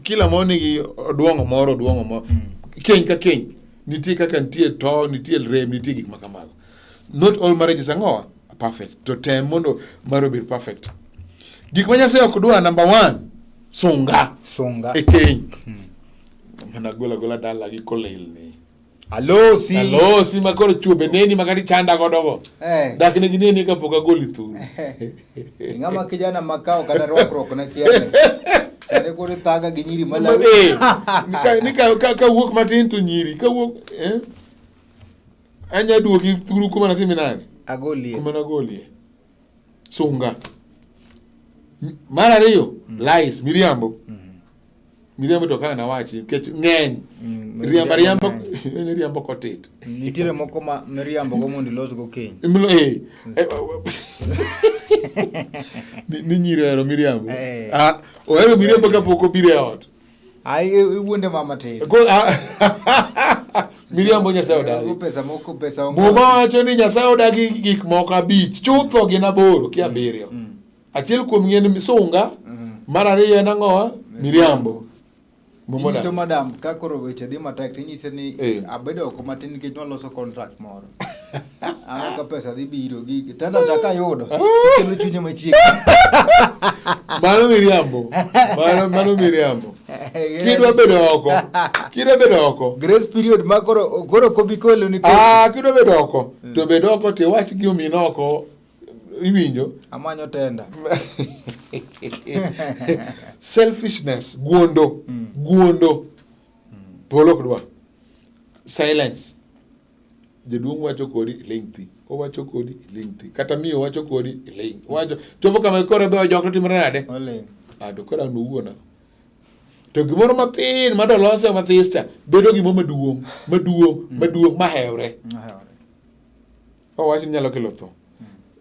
Kila moro nigi oduong'o moro, oduong'o moro. Keny ka keny nitie kaka nitie to, nitie rem, nitie gik ma kamago. Not all marriages ang'owa are perfect. To tem mondo mari obed perfect. Gik ma Nyasaye ok dwa number 1, sunga. Sunga. E keny. Mana gola gola dala gi kolilni. Alosi. Alosi ma koro chwo be neni ma kata ichanda godo go. Eh. Dak ne gineni kapok agoli thuru. Ng'ama kijana makawo kata rwakruok ne kia ne. Sani koro ithaga gi nyiri malawi. Eh, ni ka ka ka wuok matin to nyiri ka wuok eh anya duoki thuru kuma natimi nade? Agolie. Kuma nagolie. Sunga. Mar ariyo, lies, miriambo. Miriambo to kaka nawachi nikech ng'eny. Riambo riambo en riambo kotit. Nitiere moko ma miriambo go mondo ilosgo keny. Imlo eh. eh, Ni ni nyiri ohero miriambo. Eh. Ah, ohero miriambo kapok obiro e ot. Ai iwuonde mama tin. Ah, miriambo Nyasaye odagi. Pesa moko pesa onge. Muma wacho ni Nyasaye odagi gik moko abich, chutho gin aboro ki abiriyo. Achiel kuom gi en sunga, mar ariyo en ang'owa? Miriambo. Muma Inyiso odagi. madam ka koro weche dhi matek to inyise ni Eh. abedo oko matin nikech waloso contract moro. Aneno ka pesa dhi biro gi tenda chaka ayudo. Kelo chunye machiegni. Mano miriambo. Mano mano miriambo. Kidwa bedo oko. Kidwa bedo oko. Grace period ma koro koro kobi kolo ni Ah, kidwa bedo oko. To bed oko to iwach gi omin oko. Iwinjo? Amanyo tenda. Selfishness, guondo, guondo. Polo ok dwa. Silence. Jaduong' wacho kodi iling' thi. Owacho kodi iling' thi. Kata miyo wacho kodi iling'. Owacho chopo kama koro be ojok to timore nade? Oling'. Ah, to koro an owuona. To gimoro mathin madolose mathis cha bedo gimoro maduong' maduong' maduong' mahewre. Mahewre. Owacho ni nyalo kelo tho.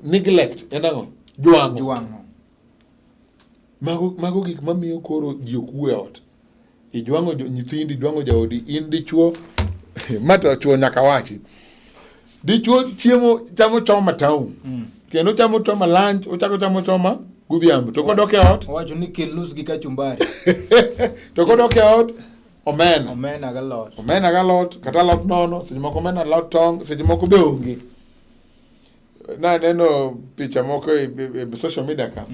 Neglect en ang'o? Jwang'o. Jwang'o. Mago, mago gik mamiyo koro ji ok wuo e ot. Ijwang'o nyithindi, ijwang'o jaodi, in dichuo, ma to chuo nyaka wachi. Dichuo chiemo chamo choma town. Kendo chamo choma lunch, ochako chamo choma godhiambo. To kodok e ot, Owacho ni kel nus gi kachumbari. to kodok e ot, omena. Omena gi alot. Omena gi alot, kata alot nono, seche moko omena alot tong', seche moko be onge. Naneno picha moko e, e, e social media ka.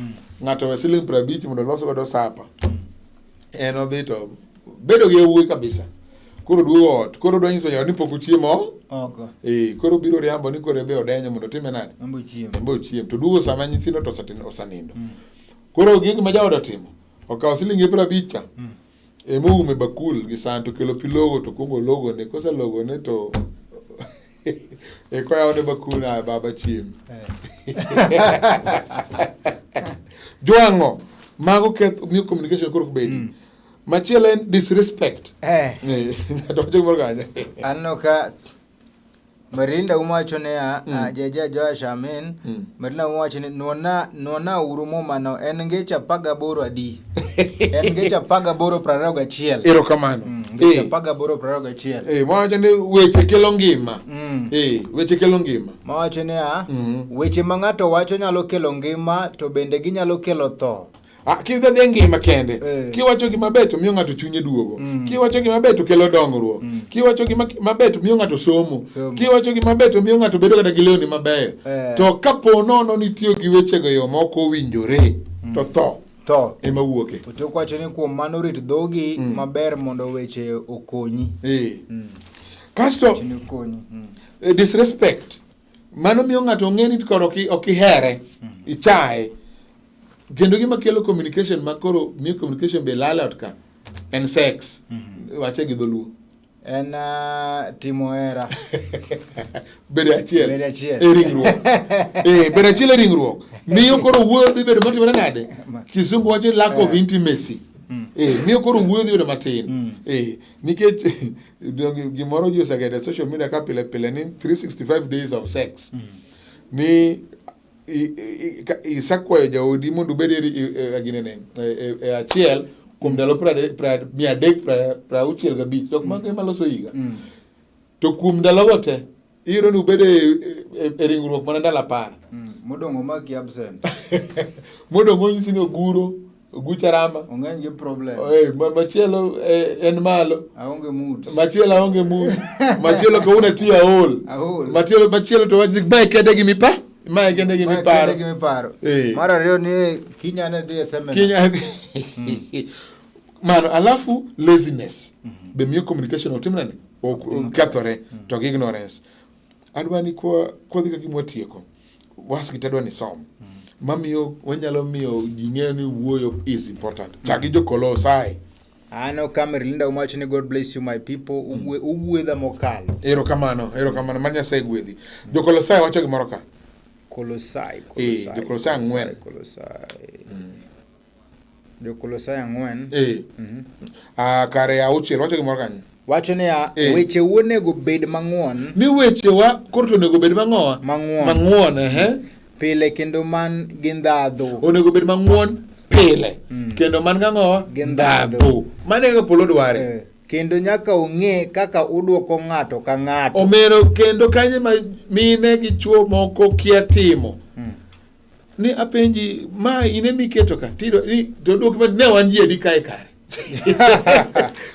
Ng'ato owe siling 50 mondo olos godo sapa. En odhi to bedo gi yawuoyi kabisa. Koro duogo ot, koro dwa nyiso jaod ni pok ochiemo. Oko. Eh, koro biro riambo ni koro be odenyo mondo otime nade? Ambo chiemo. Ambo ochiem. To duogo sama nyithindo to osenindo. Koro gik ma jaode otimo, okawo siling 50 cha. Ema oume bakul gi san to kelo pi logo to kuongo ologone, koselogone to eka oyawone bakul na baba chiem. Jwang'o mago keth miyo communication koro ok bedi. Machielo en disrespect. Ng'ato wacho gimoro kanyo. Aneno ka Marinda umawacho niya, Jeje Joash amin. Marinda umawacho ni nuona nuona uru mumano en ngeche 18 adi? En ngeche 18 21. Erokamano. Ngeche 18 21. Mawacho ni weche kelo ngima. Weche kelo ngima. Mawacho niya, weche ma ng'ato wacho nyalo kelo ngima to bende ginyalo kelo tho. Ah, kidhi adhiya ngima kende. Kiwacho gima ber to miyo ng'ato chunye duogo. Kiwacho gima ber to kelo dongruok. Kiwacho gima maber to miyo ng'ato somo. Kiwacho gima ber to miyo ng'ato bedo kata gi lewni mabeyo. To kapo nono ni itiyo gi wechego e yo ma ok owinjore, to tho. Tho. Ema wuoke. Otok wacho ni kuom mano rit dhogi maber mondo weche okonyi. Kasto, Weche okonyi. Disrespect. Mano miyo ng'ato ong'e ni koro ok ihere, ichaye. Kendo gima kelo communication ma koro miyo communication be lal e ot ka en sex. Wache gi dholuo. En timo hera. Bedo achiel. Bedo achiel. E ringruok. Bedo achiel e ringruok. Miyo koro wuoyo dhi bedo matimore nade? Kizungu wacho lack of intimacy. Miyo koro wuoyo dhi bedo matin. Eh, nikech donge gimoro ji osegedo e social media ka pile pile ni 365 days of sex. Ni isekwayo jaodi mondo ubed e, e, ginene e, e achiel kuom ndalo 365, to ok mago ema loso higa. To kuom ndalogo te iyudo ni ubed e ringruok mana ndalo 10. Modong' omaki absent. Modong' onyisi ni oguro oguch arama. Ong'eny gi problem. Eh, machielo en malo. Aonge mood. Machielo aonge mood. Machielo kawuono atiyo aol. Aol. Machielo machielo to wach mae kende gi mipa. Mae kende gi miparo. Mae kende gi miparo. Eh. Mar ariyo ni kinya ne dhi e seminar. Kinya. Mano alafu laziness. Be miyo communication ok timre nade? Ok kethore to gi ignorance. Adwa ni kwa kwadhi ka gima watieko. Wasgi to adwa ni som. Mamiyo wanyalo miyo ji ng'eyo ni wuoyo is important. Chak gi jo-Kolosai. Ano Kamer Linda umawacho ni God bless you my people. Ugwedha mokalo. Erokamano, erokamano. Mar Nyasaye gwedhi. Jo-Kolosai wacho gimoro ka. Kolosai, Eh, Kolosai. Jo-Kolosai 4. Kolosai. Jo-Kolosai 4. Eh. Ah, kare 6 wacho gimoro kanyo. Wacho niya, Eh. wecheu onego bed mang'won. Ni wechewa koro to onego bed mang'owa? Mang'won. Mang'won, ehe. Pile kendo man gi ndhadhu. Onego bed mang'won pile. Kendo man gang'owa? Gi ndhadhu. Mano e kaka polo dware. Eh. Kendo nyaka ung'e kaka udwoko ng'ato ka ng'ato. Omero kendo kanye ma mine gi chwo moko kia timo. Ni apenji ma in ema iketo ka tiyudo ni to odwoki ma ne wan ji adi kae kare.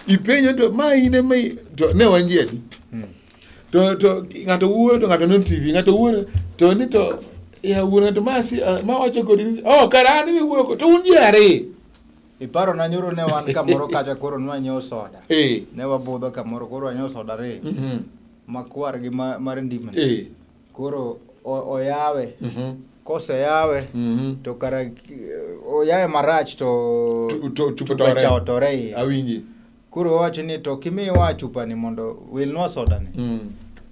Ipenjo to ma in ema to ne wan ji adi. To to ng'ato wuoyo to ng'ato neno TV, ng'ato wuoyo to ni to ya wuon ng'ato ma si ma wacho kodi ni oh kara an ema iwuoyo kod to un ji ariyo. Iparo na nyoro ne wan kamoro kacha koro ne wanyiewo soda. Eh. Ne wabudho kamoro koro wanyiewo soda ariyo. Makwar gi mar ndimni. Koro oyawe. Koseyawe to kara oyawe marach to chupa chupa cha otore iye. Awinji. Koro owacho ni to kimiwa chupa ni mondo wilnwa soda ni.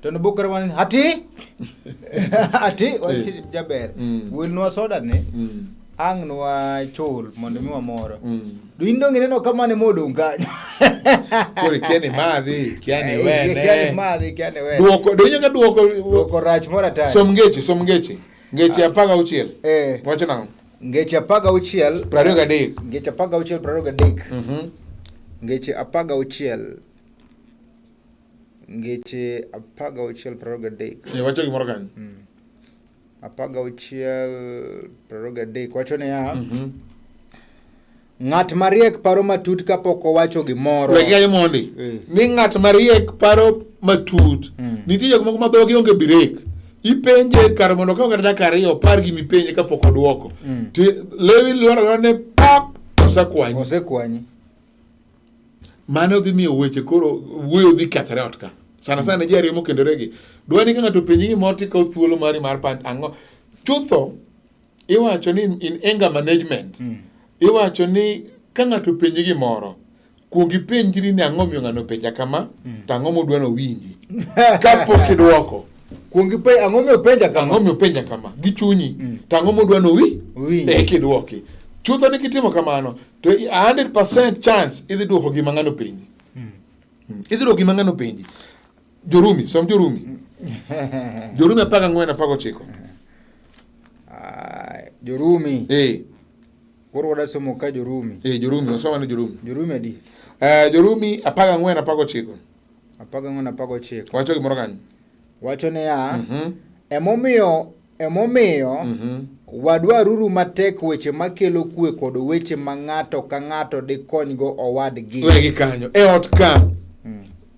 To nobukore mana ni ati ati wachi jaber. Wilnwa soda ni ang' nwa chul mondo miwa moro. Do in donge ineno ka mane modong' kanyo? Koro ikia ni madhi, ikia ni Eh, wene. Ikia ni madhi, ikia ni wene. Duoko, do inyalo duoko. Duoko rach moro atari. Som ngeche, som ngeche. Ngeche 16. Eh. Wacho nang'o? Ngeche 16. 23. Ngeche 16 23. Ngeche 16. Ngeche 16 23. Eh, wacho gimoro kanyo. 16 23 wacho niya, ng'at mariek paro matut kapok owacho gimoro. Wegi kanyo mondi. Ni ng'at mariek paro matut. Nitie jok moko ma dhogi onge birek. Ipenje kar mondo okaw kata dakika 2 opar gima ipenje kapok odwoko. To lewi lwar alwara ne pap osekwanyi. Osekwanyi. Mano dhi miyo weche koro wuoyo dhi kethore ot ka. Sana sana ji ariyo mokendore gi. Dwa ni ka ng'ato openji gimoro to ikawo thuolo mari mar pand ang'o. Chutho iwacho ni in anger management. Iwacho ni ka ng'ato openji gimoro, kuong ipenjri ni ang'o miyo ng'ano openja kama, to ang'o modwa ni owinji. Kapok idwoko. Kuong ipenj ang'o miyo openja kama. Ang'o miyo openja kama gi chunyi, to ang'o modwa ni Owinji. Eka idwoki. Chutho ni kitimo kamano, to 100% chance idhi dwoko gima ng'ano openji. Idhi dwoko gima ng'ano openji. Jorumi, som Jorumi. Jorumi 14 19. Jorumi. Eh. Koro wada somo ka Jorumi. Eh, Jorumi, wasoma ni Jorumi. Jorumi adi? Jorumi 14 19. 14 19. Wacho gimoro kanyo. Wacho niya, emomiyo wadwaruru matek weche makelo kwe kod weche ma ng'ato ka ng'ato dikonygo owadgi. Wegi kanyo. E ot ka.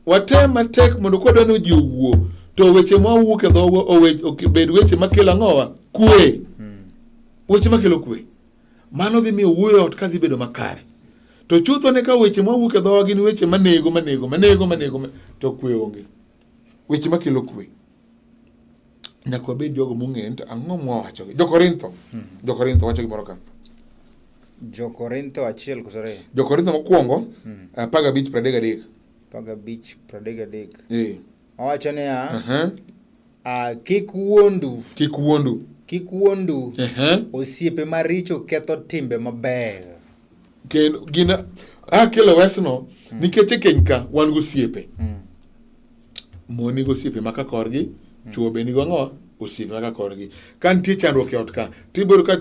Watem matek mondo kwadwa ni ji owuo, to weche ma wawuok e dhowa obed weche makelo ang'owa? Kwe. Weche makelo kwe. Mano dhi miyo wuoyo e ot ka dhi bedo makare. To chutho ne ka weche ma wawuok e dhowa gin weche manego, manego, manego, manego, to kwe onge. Weche makelo kwe. Nyaka wabed jogo mong'eyo ni to ang'o mwawachogi. Jo-Korintho. Jo-Korintho wacho gimoro ka. Jo-Korintho 1 koso 2? Jo-Korintho mokwongo, 15 33. 15 33. Eh. Owacho niya, kik wuondu. Kik wuondu. Kik wuondu. Osiepe maricho ketho timbe mabeyo. Kendo gina Akelo wesno nikech e keny ka wan gosiepe. Mon nigi osiepe ma ka korgi, chwo be nigo ang'o? Osiepe ma ka korgi. Ka nitie chandruok e ot ka, tibiro ka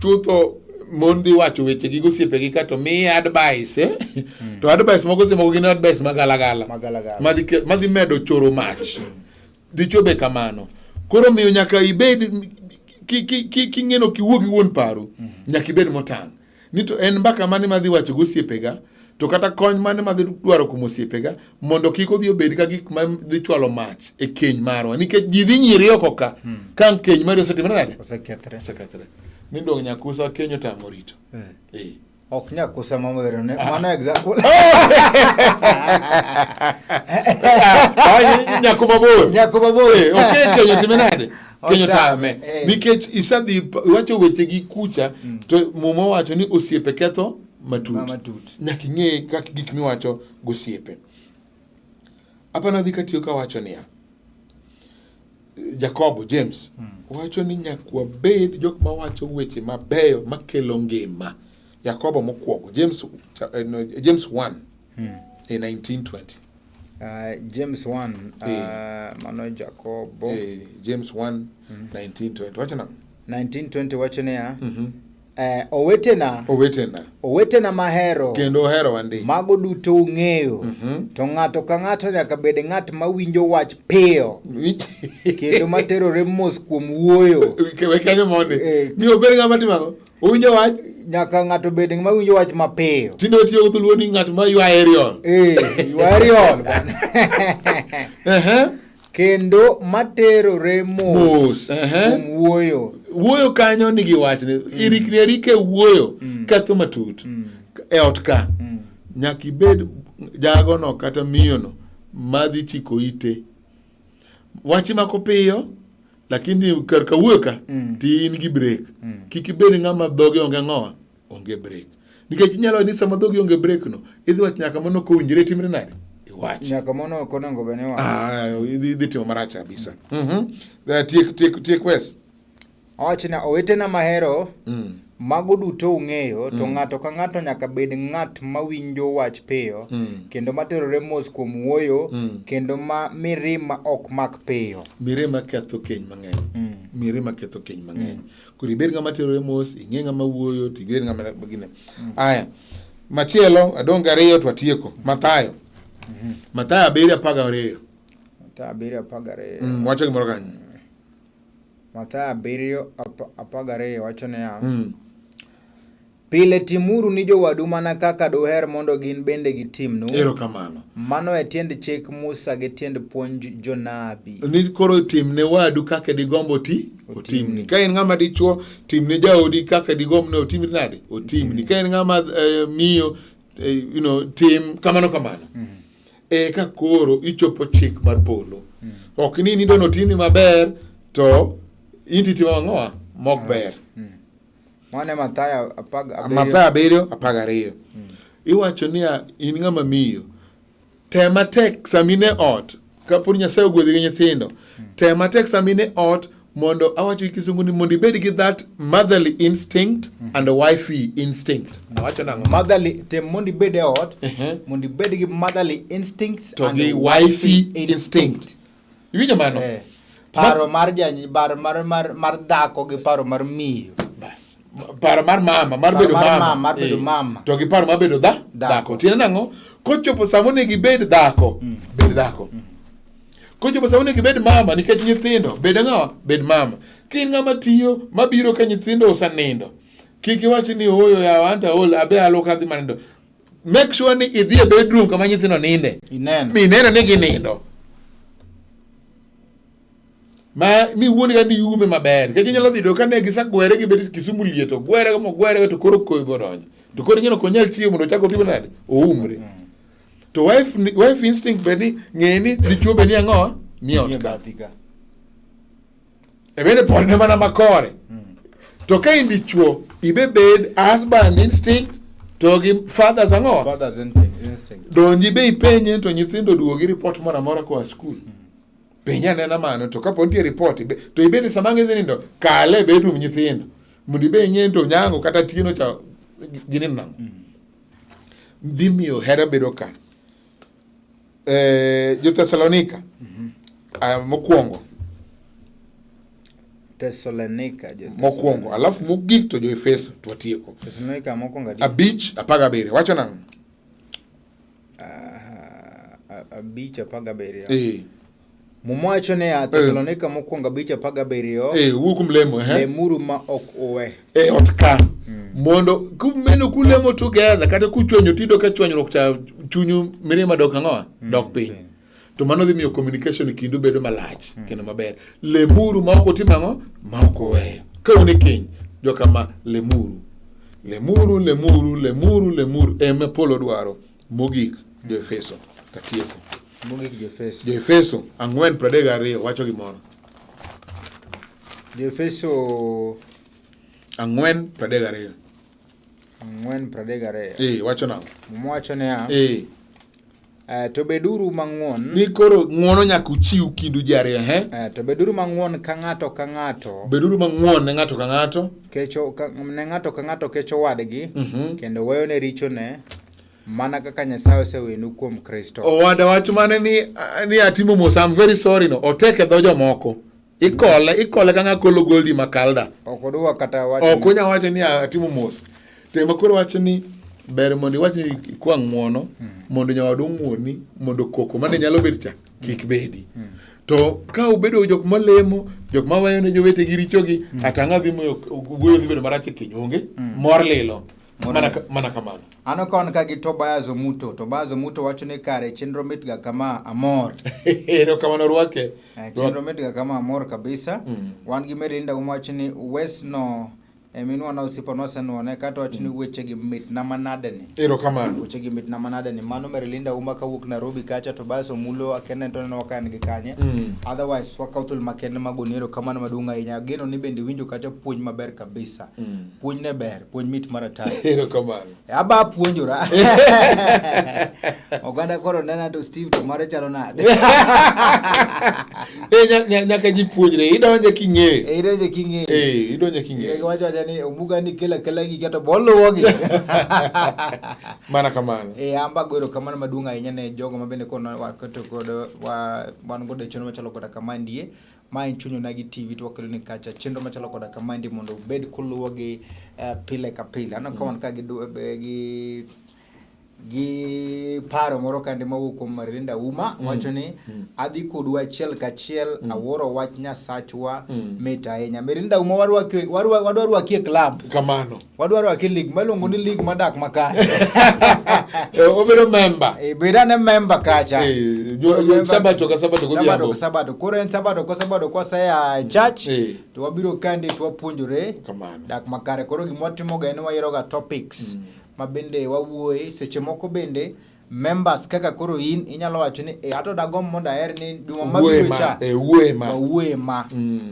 chutho mon dhi wacho weche gi gosiepegi ka to miye advice eh? To advice moko seche moko gin advice magalagala Magalagala. madhi madhi medo choro mach. Dichwo be kamano. Koro miyo nyaka ibed king'eno kiwuo gi wuon paru, nyaka ibed motang'. Ni to en mbaka mane madhi wacho gi osiepega, to kata kony mane madhi dwaro kuom osiepega, mondo kik odhi obed ka gik ma dhi chwalo mach e keny marwa. Nikech ji dhi nyiri oko ka, ka keny mari osetimore nade? Osekethre. Osekethre. Ni dong' nyakusa keny otamo rito. Eh. Ok nyakusa mamero ne. Mano example. Ah, nyako mabor. Nyako mabor. Eh, ok keny otime nade? Keny Otame, otame. eh. Nikech isedhi iwacho weche gi kucha to muma wacho ni osiepe ketho matut. Ma matut. Nyaka ing'e kaka gik miwacho gosiepe. Apana dhi katiyo kawacho niya. Jakobo James wacho ni nyaka wabed jok mawacho weche mabeyo makelo ngima. Jakobo mokwongo James, no, James 1 e 1920. James 1 Eh. mano Jakobo James 1 1920. Wacho nang'o? 1920 wacho niya owetena Owetena owetena mahero kendo oherowa ndi. mago duto ung'eyo to ng'ato ka ng'ato nyaka bed ng'at mawinjo wach piyo kendo materore mos kuom wuoyo We kanyo mondi. Eh. Ni obed ng'ama timo ang'o? Owinjo wach? nyaka ng'ato bed ng'ama winjo wach mapiyo Tinde watiyo gi dholuo ni ng'at ma ywaye riol. Ywaye riol bwana. Ehe. Kendo materore mos Mos, ehe. kuom wuoyo. Wuoyo kanyo nigi wachne. Irikni arika e wuoyo ketho matut. E ot ka. Nyaka ibed jagono kata miyono madhi chiko ite. Wach imako piyo, lakini kar ka wuoyo ka to in gi break. Kik ibed ng'ama dhoge onge ang'owa, onge break. Nikech inyalo ni sama dhogi onge break no, idhi wach nyaka mano kowinjore timre nade? Iwach. Nyaka mano ok onego bed ni iwacho. Ah, idhi timo marach kabisa. Tiek tiek tiek wes. Awacho ni owetena mahero, mago duto ung'eyo, to ng'ato ka ng'ato nyaka bed ng'at mawinjo wach piyo, kendo materore mos kuom wuoyo, kendo ma mirima ok mak piyo. Mirima ketho keny mang'eny. Mirima ketho keny mang'eny. Koro ibed ng'ama terore mos, ing'e ng'ama wuoyo, to ibed ng'ama gine. Aya. Machielo, adong' ariyo to atieko. Mathayo. Mathayo 7:12. Mathayo 7:12. Wacho gimoro kanyo. Mathayo 7:12 wacho niya, Pile timuru ni jowadu mana kaka duher mondo gin bende gitimnu. Erokamano. Mano e tiend chik Musa gi tiend puonj jonabi. Ni koro timne wadu kaka digombo ti otimni. Ka in ng'ama dichuo, timne jaodi kaka digomb ni otimni nade? Otimni. Ka in ng'ama miyo, you know, tim kamano kamano. Eka koro ichopo chik mar polo. Ok ni nidwa notimni maber to in titimo ang'owa mok ber. Mano e Mathayo 17. Mathayo 7:12. Iwacho niya in ng'ama miyo, tem matek sama in e ot, kapod Nyasaye ogwedhi gi nyithindo, tem matek sama in e ot mondo awacho gi kisungu ni mondo ibed gi that motherly instinct and wifey instinct. Awacho nang'o? Motherly, tem mondo ibed e ot, mondo ibed gi motherly instincts To and gi wifey instinct. Iwinjo mano? Paro mar jany, paro mar, mar, mar dhako gi paro mar miyo. Bas. Paro mar mama, mar Paro bedo mar mama. mama, mar bedo mama. To gi paro mar bedo Dhako. dhako. Tiende nang'o? Kochopo sama onego ibed dhako, bed dhako. Kochopo sama onego ibed mama nikech nyithindo, bed ang'o? Bed mama. Ka in ng'ama tiyo, mabiro ka nyithindo osenindo, kik iwach ni ooyo yawa anto aol, abe alwokra adhi manindo. Make sure ni idhi e bedroom kama nyithindo ninde. Ineno. Mineno ni ginindo. Ma mi wuon ga ni yume maber. Nikech inyalo dhi yudo ka ne gisegwere gibet Kisumu liet, ogwere mogwere to koro koyo bodonjo. To koro ing'eno ok onyal chiemo mondo ochak otim nade? Oumre. To wife instinct be ni ng'e ni dichuo be ni ang'o? Ni ot ka. E bende podne mana makore. To ka in dichuo, ibe bed husband instinct to gi father's ang'o? Father's instinct. Donji be ipenje to nyithindo duogo gi report moro amora koa skul. Penje anena mano to kapo nitie report to ibende sama gidhi nindo kale e bedroom nyithindo mondo ibe ing'e to nyango kata Tieno cha ginindo nang'o. dhi miyo hera bedo ka. Eh, Jo-Thesalonika mokwongo Thessalonica, jo mokwongo alafu mogik to Jo-Efeso to watieko. Thessalonica mokwongo adi? 5:17 wacho nang'o? 5:17. Eh. Muma wacho niya, Thessalonika mokwongo 5:17. Eh, wuo kuom lemo, eh. Lemuru ma ok uwe. E ot ka. Mondo kumeno kulemo together kata kuchwanyo tiyudo ka chwanyruok cha chunyu mirima dok ang'owa? Dok piny. To mano dhi miyo communication e kindu bedo malach kendo maber. Lemuru ma ok utimo ang'o? Ma ok uweyo. Ka un e keny, jokama lemuru. Lemuru, lemuru, lemuru, lemuru ema polo dwaro. Mogik, Jo-Efeso. Tatieko. Mogik Jo-Efeso. Jo-Efeso 4:32 wacho gimoro. Jo-Efeso 4:32. 4:32. Eh, wacho nang'o? Muma wacho niya. Eh. To beduru mang'won. Ni koro ng'wono nyaka uchiw kindu ji ariyo, he? To beduru mang'won ka ng'ato ka ng'ato. Beduru mang'won ne ng'ato ka ng'ato. Kecho ka, ne ng'ato ka ng'ato kecho wadgi kendo weyone richone mana kaka Nyasaye osewenu kuom Kristo. Owada wach mane ni ni atimo mos, I'm very sorry no. Otek e dho jomoko. Ikole, ikole ka ng'a kolo goldi makalda. Ok odwa kata wacho. Ok onya wacho ni atimo mos. To ema koro wacho ni ber mondo iwach ni ikwa ng'uono mondo nyawadu ong'uoni mondo koko mane nyalo bet cha kik bedi. To ka ubedo jok malemo, jok maweyo ne jowetegi richogi, ata ng'a dhi miyo wuoyo dhi bedo marach e keny onge, mor lilo. Mana kamano. Ano ka wan ka gi Tobias Omuto. Tobias Omuto wacho ni kare chenro mitga kama amor. Erokamano rwake. Chenro mitga kama amor kabisa. Wan gi Merinda wacho ni Wes no minwa na osiepa nosenuone kato wacho ni weche gi mit na manade ni. Erokamano. Weche gi mit na manade ni. Mano Merilinda Uma kawuok Nairobi kacha Tobias Omulo akene to neno ka en gi kanye. Otherwise wakaw thuolo makende magoni erokamano maduong' ahinya. Ageno ni bende iwinjo kacha puonj maber kabisa. Puonj ne ber, puonj mit mar atari. Erokamano. Aba puonjora. Oganda koro nena to Steve to mare chalo nade? Eh, nyaka ji puonjre, idonje king'eyo. Eh, idonje king'eyo. Eh, idonje king'eyo. Giwacho wacha ni omuga ni kela kela gi to boluwogi. Mana kamano. Eh, amba go erokamano maduong' ahinya ne jogo ma bende kono waketo godo wa wan godo e chenro machalo koda kamandie. Ma en Chuny Onagi TV to wakelo ni kacha chenro machalo koda kamandi mondo ubed kuluwogi pile ka pile. Aneno ka wan ka gi gi paro moro kande mawuok kuom Marinda Uma wacho ni adhi kodu achiel kachiel awuoro wach Nyasachwa mit ahinya. Marinda Uma wadwa rwaki e club. Kamano. Wadwa rwaki e league maluongo ni league madak makare. Obedo member. Bed ane member kacha. Sabato ka sabato godhiambo. Sabato ka sabato. Koro en sabato ka sabato kwasea e church to wabiro kande to wapuonjore dak makare. Koro gima watimoga en wayieroga topics ma bende wawuoye. Seche moko bende members kaka koro in inyalo wacho ni ato dagomb mondo aher ni juma mabiro cha wuoye ma wawuoye ma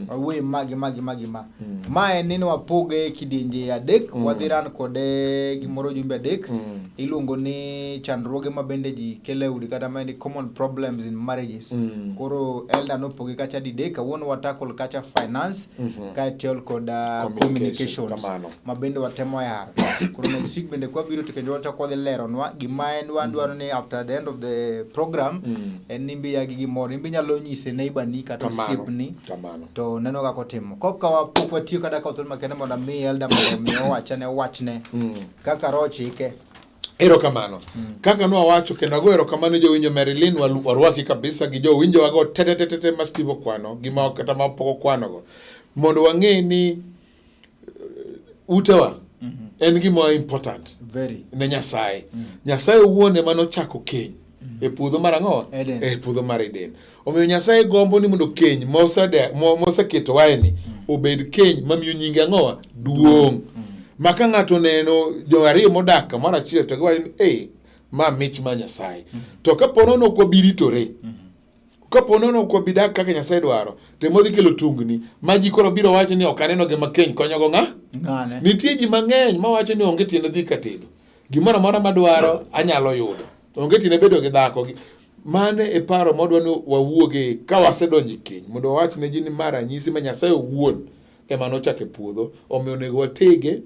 wawuoye ma gi ma gi ma gi ma ma en ni wapoge e kidienje adek wadhi ran kode gimoro jumbe adek iluongo ni chandruoge ma bende ji kelo e udi kata ma en common problems in marriages koro elder nopoge kacha didek kawuono watakol kacha finance kaachiel kod communications ma bende watemo yaro. Koro next week bende kwabiro to kendo wachako wadhi leronwa gima en wadwaro ni after the end of the program en ni imbe gi gimoro imbe inyalo nyise neighbor ni kata osiepni to neno kaka otimo. Koka pok watiyo kata kawo thuolo makende mondo ami elder mondo mi owachane wachne kaka roho chike. Erokamano. Kaka nwawacho kendo ago erokamano jowinjo Marilyn warwaki kabisa gi jowinjo wago te te te te ma Steve okwano gi ma kata ma pok okwanogo mondo wang'e ni utewa en gima important Very. ne Nyasaye. Nyasaye owuon ema nochako keny e puodho mar ang'o? Eden. E puodho mar Eden. Omiyo Nyasaye gombo ni mondo keny moseketowaeni obed keny mamiyo nyinge ang'owa duong'. Ma ka ng'ato oneno jo ariyo modak kamoro achiel to giwacho ni ei ma mich ma Nyasaye. To kapo nono ok wabi ritore, kapo nono ok wabi dak kaka Nyasaye dwaro, to ema odhi kelo tungni ma ji koro biro wacho ni ok aneno gima keny konyogo ng'a? Ng'ane. Nitie ji mang'eny mawacho ni onge tiende dhi ka tedo. Gimoro amora madwaro anyalo yudo. Onge tiende bedo gi dhako. Mano e paro madwa ni wawuoge ka wasedonjo e keny mondo wawach ne ji ni ma ranyisi ma Nyasaye owuon ema nochako e puodho. Omiyo onego watege,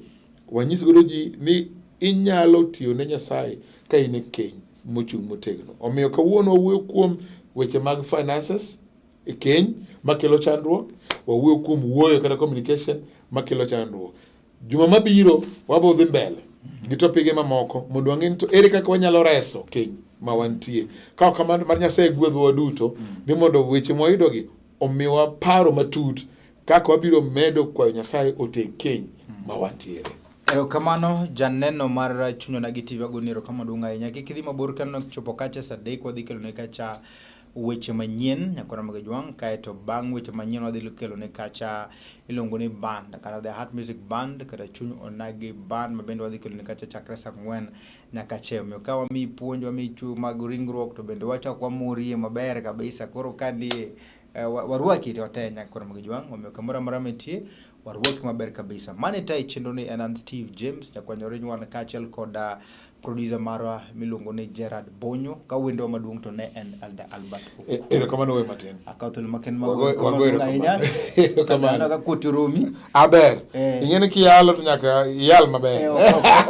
wanyis godo ji ni inyalo tiyo ne Nyasaye ka in e keny mochung' motegno. Omiyo kawuono wawuoyo kuom weche mag finances e keny makelo chandruok, wawuoyo kuom wuoyo kata communication makelo chandruok. Juma mabiro wabo dhi mbele gi topige mamoko mondo wang'e ni to ere kaka wanyalo reso keny ma wantie. Ka ok kamano mar Nyasaye gwedhowa waduto ni mondo weche mwayudogi omiwa paro matut kaka wabiro medo kwayo Nyasaye oteg keny ma wantiere. Erokamano janeno mar Chuny Onagi TV agoni erokamano maduong' ahinya. Kik idhi mabor ka chopo kacha saa 3 wadhi kelone kacha weche manyien nyakona Magajwang' kaeto bang' weche manyien wadhi kelone kacha iluongo ni band kata The Heart Music Band kata Chuny Onagi Band ma bende wadhi kelone kacha chakre saa 4 nyaka chieng'. Omiyo ka wamiyi puonj wamiyi chu mag ringruok to bende wachak wamorie maber kabisa koro ka nie warwaki to te nyakona Magajwang' omiyo kamoro amora mintie warwaki maber kabisa. Mane tayi chenro ni en an Steve James nyakwanyore nywan kaachiel kod producer marwa miluongo ni Gerard Bonyo ka wendwa maduong' to ne en Elder Albert e, Erokamano we matin. Akaw thuolo maken maduong' ahinya. Erokamano. Ka koti romi. Aber. Eh. Ing'e ni kiyalo to nyaka iyal maber. Eh,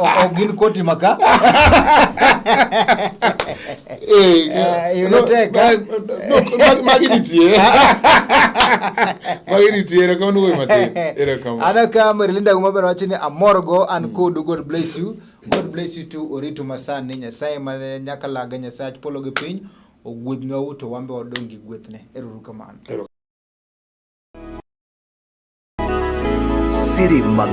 ok gin koti maka. Eh, eh no, no, magi nitie. Magi nitie, erokamano we matin. Erokamano. Ana ka Marilinda Gumaber wacho ni amorgo an kodu God bless you. God bless you too Oritu masani Nyasaye ma nyakalaga Nyasach polo gi piny ogwedhnwa to wan be wadong' gi gwethne. Ero uru kamano. Siri mag